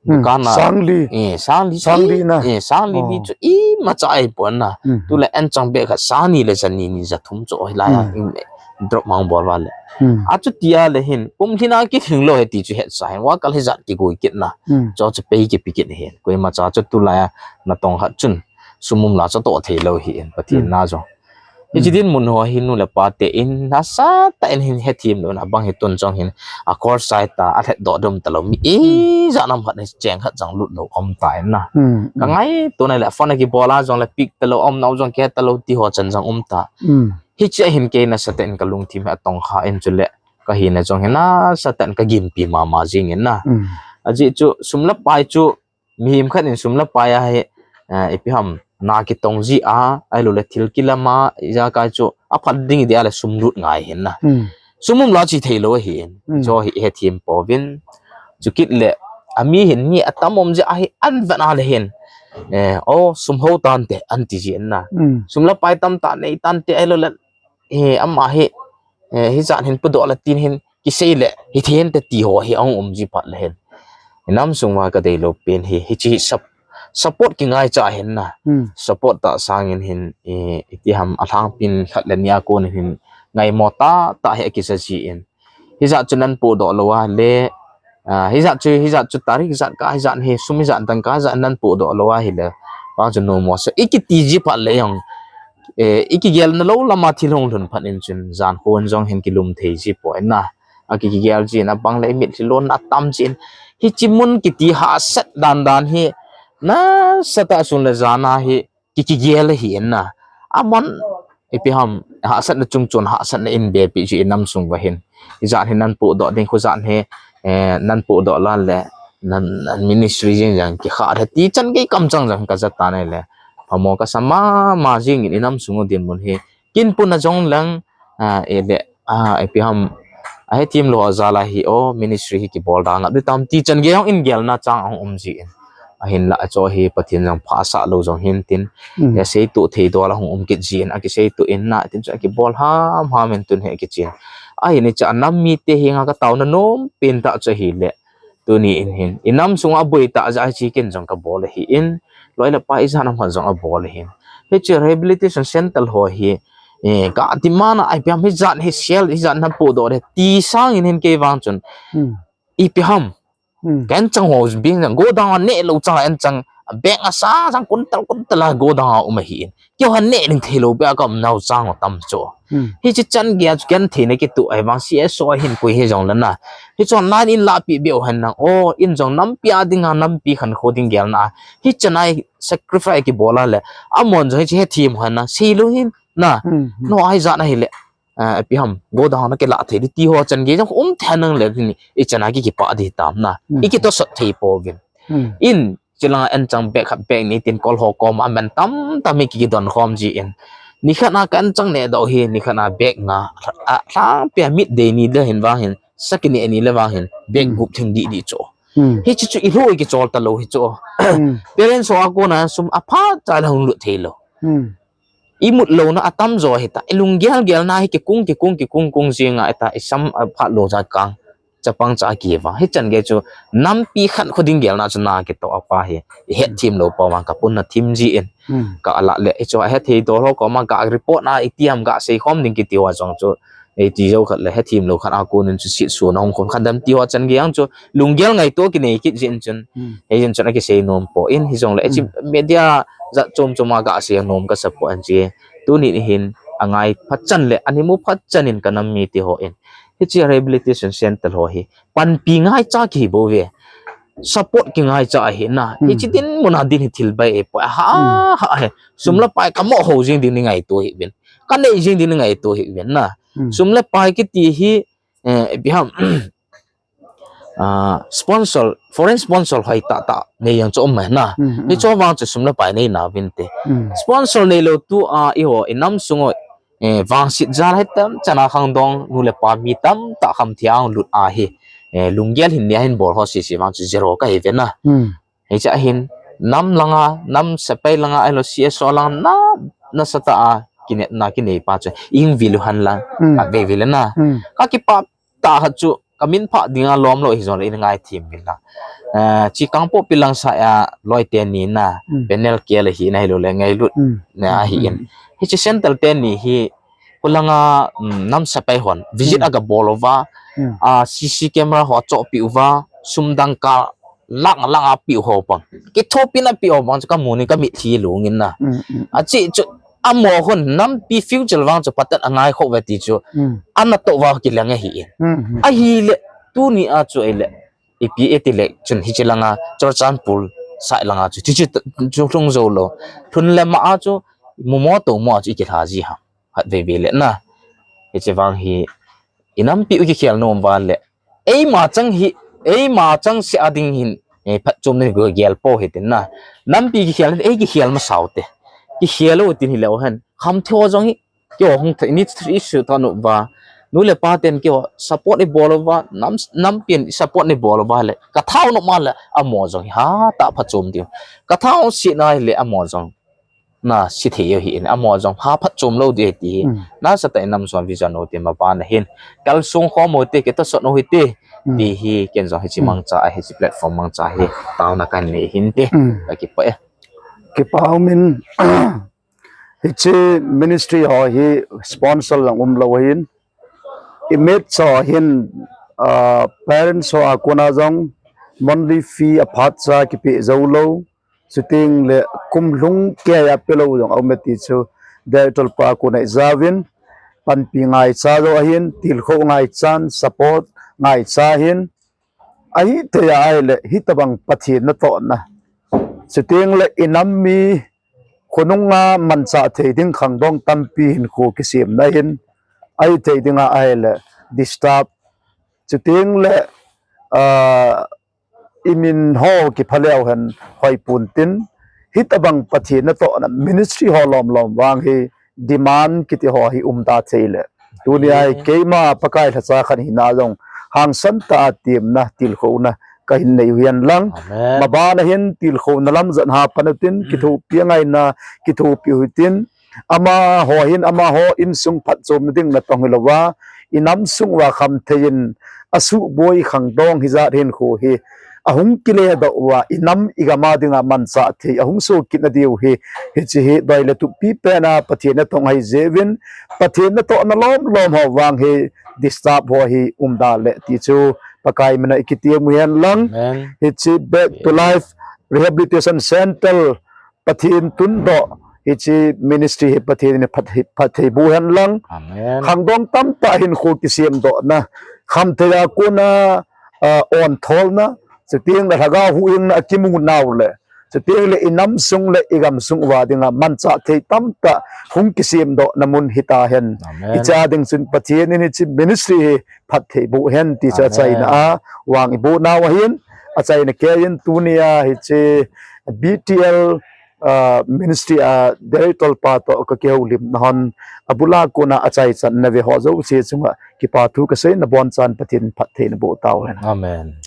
Hmm. Dukan a. Sang li. Eh, sang li. Sang li na. Eh, sang li li Oh. chu imacha ahi pon na. Hmm. Tulai an chang beh khat sang ni le jani ni ja thum chu hilai a Hmm. in drop mang bol uva le. Hmm. Achuti a le hin, pum lhin a kilhing lou ahi ti chu hetsa hin, vakal hijat kigui kit na. Hmm. Chu chu pei kipe kit hin. Koima cha chu tulai a natong khat chun. Sum um la chu toh thei lou ahi in, Pathen Hmm. na jong. Hmm. Hiche dinmun ho hi nu le pa te in, nasatah in hin hethem lou na, abang hi tun jong hin, a course sai ta, alhet doh dum talou, mi Hmm. ijat nam khat ni cheng khat jong lut lou um ta in na. Hmm. Ka ngaito na le, phone a kibol a jong le pick talou, um nau jong kihe talou ti ho chan jong um ta. Hmm. Hiche a hin kei nasatah in kalungthim hi atong kha in chule, kahina jong hi nasatah in kagimpi mama jing in na. Hmm. Ajeh chu, sum le pai chu, mihem khat in sum le pai a hi, eh, ipi ham, na kitong ji a, ahilou le thil kilam a, ijakai chu, aphat ding dia le sum lut ngai hin na. Hmm. Sum um la chi thei lou ahi in. Hmm. Chu hi hethem pouvin. Chukit le, ami hin mi atam um jeh ahi, an vet a le hin. Eh, o, sum ho tante, anti ji in na. Hmm. Sum le pai tamtah nei tante, ahilou le, eh, ama hi, eh, hijat hin pudoh le tin hin, kisei le, hithei hinte ti ho hi ahung um ji phat le hin. Inam sung uva kadei lou pen hi, hiche hi sup-, support kingaicha hin na. Hmm. Support tah sang in hin, eh, iti ham alhangpi in khat le ni a kon in hin, ngaimo tah tah hi akisa ji in. Hijat chu nan podoh lou a le, ah, hijat chu, hijat chu tarik jat ka, hijat hi sum hijat dang ka, hijat nan podoh lou a hile. Vang chu nomo sa, ikiti ji phat le jong, eh, ikigel na lou lam a thil hung lhun phat in chun, jan khon jong hin kilum thei ji poi na. Aki, kigel ji na bang le imitlhi lon na tam ji in. Hiche mun kiti hahsat dan dan hi, nasatah sun le jan a hi, ki, kigel ahi in na. Aman, ipi ham, hahsatna chung chun, hahsatna in be pi chu inam sung uva hin. Ijat hi nan podoh ding, khu jat hi, eh, nan podoh la le, nan, nan ministry jing jang kikha the ti chan gei kamchang jang kaja ta nai le. Phamo kasa mama jing in inam sung u dinmun hi. Kin puna jong lang, ah, e le, ah, ipi ham, ahethem lou a jal a hi, o, ministry hi kibol da ngap di tam ti chan gei jong in gelna chang ahung um ji in. Ahinla achu hi Pathen jong phasah lou jong hin tin. Hmm. Asei tu thei dol ahung um kit ji in, akisei tu in na, tin chu akibol ham ham in tun hi akichen. Ahin hiche a nam mite henga ka taona nom pen tah chu ahile, tuni in hin i nam sunga boi tah jeh a hiche ken jong ka bol ahin, loi le pai ijat ham khat jong abol ahin. Hiche rehabilitation center ho hi, eh, ka demand a ipi ham hijat hi sel hijat na podoh de ti sangin hin kei vang chun, hmm, ipi ham, hmm, ka anchang ho bing jang godown a neh lou chang, anchang bag a sang sang kuntal kuntal a godown a um ahin. Keiho neh ding thei lou beh a ka um nau chang ho tam chu. Hmm. Hiche chan gei a chu ken theina kitoh ahi vang C S O a hin koi hijong le na, hichu online in lahpeh beh u hen lang. O, in jong nampi a dinga, nampi khankho ding gelna a hichan a sacrifice kibol a le, amahon jong hiche hethem u hen lang, sei lou hin na. Hmm, hmm. No, hijat na hile, ah, ipi ham, godown na kilah thei di ti ho chan gei jong um thei nang le ni, ichan a ki kipah di tam na. Hmm. I kitosot thei pouvin. Hmm. In, chulanga anchang bag khat bag ni tin kol ho koma man tam tam hi ki kidon khom ji in. Nikhat na ka anchang neh doh hi, nikhat na bag nga, a, lhang pia midday ni le hin vang hin, sa kini ni le vang hin, bag, hmm, gup thing di di chu. Hmm. Hiche chu i lhou i kichol ta lou hi chu. Hmm. Parents ho a kona sum aphat cha le hung lut thei lou. Hmm. I mut louna atam jo hita, i lunggel gelna hi kikung, kikung, kikung, kung jinga hita, i sam aphat lou ja kang, chapang cha kiva. Hichan gei chu nampi khankho ding gelna chu na kitoh a pa hi, i hethem lou pa vang ka pun na thim ji in. Hmm. Ka ala le, hichu a hethei dol ho koma ka report na, iti ham ka sei khom ding kiti ho jong chu, ei ti jo khat le, hethem lou khat a konin chu sit su na hung khom khat dam ti ho chan gei ang chu, lunggel ngaito kinei kit jin chun. Hmm. Hijin chun a kisei nom poi, hijong le, hmm, hiche media jat chom chom a ka sei nom ka support an chi. Tuni hin, angai phat chan le, ani mu phat chan in ka nam mite ho in. Hiche rehabilitation center ho hi, panpi ngaicha kihi bou ve. Support kingaicha ahi na. Hmm. Hiche dinmun a din hi thil bai e poi. Ha, hmm, ha he. Sum, hmm, le pai ka mo ho jing ding ni ngaito hi vin. Ka nei jing ding ni ngaito hi vin na. Hmm. Sum le pai kiti hi, eh, ipi ham, ah, sponsor, foreign sponsor hoi tah tah nei jong chu um mai na. Hmm, hmm. Hichu vang chu sum le pai nei na vin te. Hmm. Sponsor nei lou tu a i ho, i nam sung ho, eh, vangset jal hitam chana khangdong nu le pa mi tamtah kham thiang lut ahi. Eh, lunggel hin nia hin bol ho sisi vang chu zero kahi ve na. Hmm. Hiche a hin nam langa, nam sepai langa, ahilou C S O langa na, nasatah a kinepna kinei pa chu i hung vil u hen lang, hmm, a ve vil na. Hmm. Ka kipah tah khat chu ka min phah dinga lom lou hijong le in ngaithem vil lang. Eh, chi Kangpokpi lang sa a loi teni na, hmm, panel kel ahi na hilou le ngailut, hmm, na, hmm, ahi in. Hmm. Hiche center teni hi, khulanga, um, nam sepai hon visit, hmm, a ka bol uva, hmm, a C C camera ho chohpeh uva, sum dangka lakh lakh a peh ho pang. Kithopi na peh ho pang chu ka mun in ka mitlhi lungin na. Hmm, hmm, hmm. Achi chu amaho hon nampi future vang chu phaten angai kho ve ti chu. Hmm. Ana toh uva kilang ahi in. Hmm, hmm. Ahile, tuni a chu ahile, ipi e ti le chun hiche langa Churachandpur side langa chu, chu, chu, chu lhung jou lou. Lhun le ma a chu, mumo tomo a chu i kilha ji ham. Khat veve le na. Hiche vang hi, i nampi u kikhel nom uva le. Eima chang hi, eima chang se a ding hin, eh, phatchom nei go gel po hitin na. Nampi kikhel, ei kikhel masa u te. Kikhel u tin hilou hen. Kham thei ho jong hi, keiho hung thei, ni thei su ta nu va. Nu le pa ten keiho support i bol uva, nam, nampi in support nei bol uva le. Ka thao nom a le, amaho jong hi, hatah phatchom diu. Ka thao se na le, amaho jong na se thei u hi in, amaho jong ha phatchom lou di ti hi. Hmm. Nasatah in nam sung vision u ti ma pa na hin. Kalsong khom u ti, kitosot u hi ti. Hmm. Ti hi, ken jong hiche, hmm, mangcha a, hiche platform mangcha hi. Taona kan nei hin ti. Hmm. Ka kipah e. Kipah um in, hiche ministry ho hi sponsor lang um lou hin. I met cho hin, ah, parents ho a kona jong monthly fee aphat cha kipe jou lou. Chuteng le kum lhung kei a pe lou jong aume ti chu director pa kona i jaovin panpi ngaicha jou ahin, tilkhou ngaichan, support ngaicha hin, ahithei a ahile, hitobang Pathen natohna. Chuteng le i nam mi khonunga manchah thei ding khangdong tampi hinkho kisemna hin, ahithei dinga ahile, disturb. Chuteng le, ah, i min ho kipha leu hen hoi pon tin, hitobang Pathen natohna ministry ho lom lom vang hi demand kiti ho hi um ta thei le. Tuni a hi, amen, keima Pakai lhacha khat hina jong hangsan tah a temna, tilkhouna kahin nei u hen lang. Amen. Maban a hin tilkhouna lam jat ha pan u tin, mm, kithopi a ngaina, kithopi u hitin, amaho hin, amaho insung phatchomna ding natong hilouva, inam sung uva khamthei in asuhboi khangdong hijat hinkho hi ahung kiledoh uva, inam igam a dinga manchah thei ahung soh kit nadiu hi, hiche hi doi le tup pipen a Pathen natong ahi jeh uvin, Pathen natohna lom lom ho vang hi disturb ho hi umda leh ti chu Pakai mina ikitiem u hen lang. Hiche Back to Life Rehabilitation Center Pathen tundoh, hiche ministry hi Pathen in phatthei boh hen lang. Khangdong tamtah hinkho kisemdohna, khamthei a kona, ah, ontholna, chuteng le lhagao huhhingna akimu nau le, chuteng le inam sung le igam sung uva dinga manchah thei tamtah hung kisemdohna mun hita hen. Icha ding chun Pathen in hiche ministry hi phatthei boh hen ti chu achaina a vang iboh nau ahin, achaina keiyin tunia hiche B T L, ah, ministry a director pa toh kakihoulimna hon, abula kona achaichan nave ho jouse chunga kipa thu kasei, nabonchan Pathen phatthei naboh tauhen. Amen.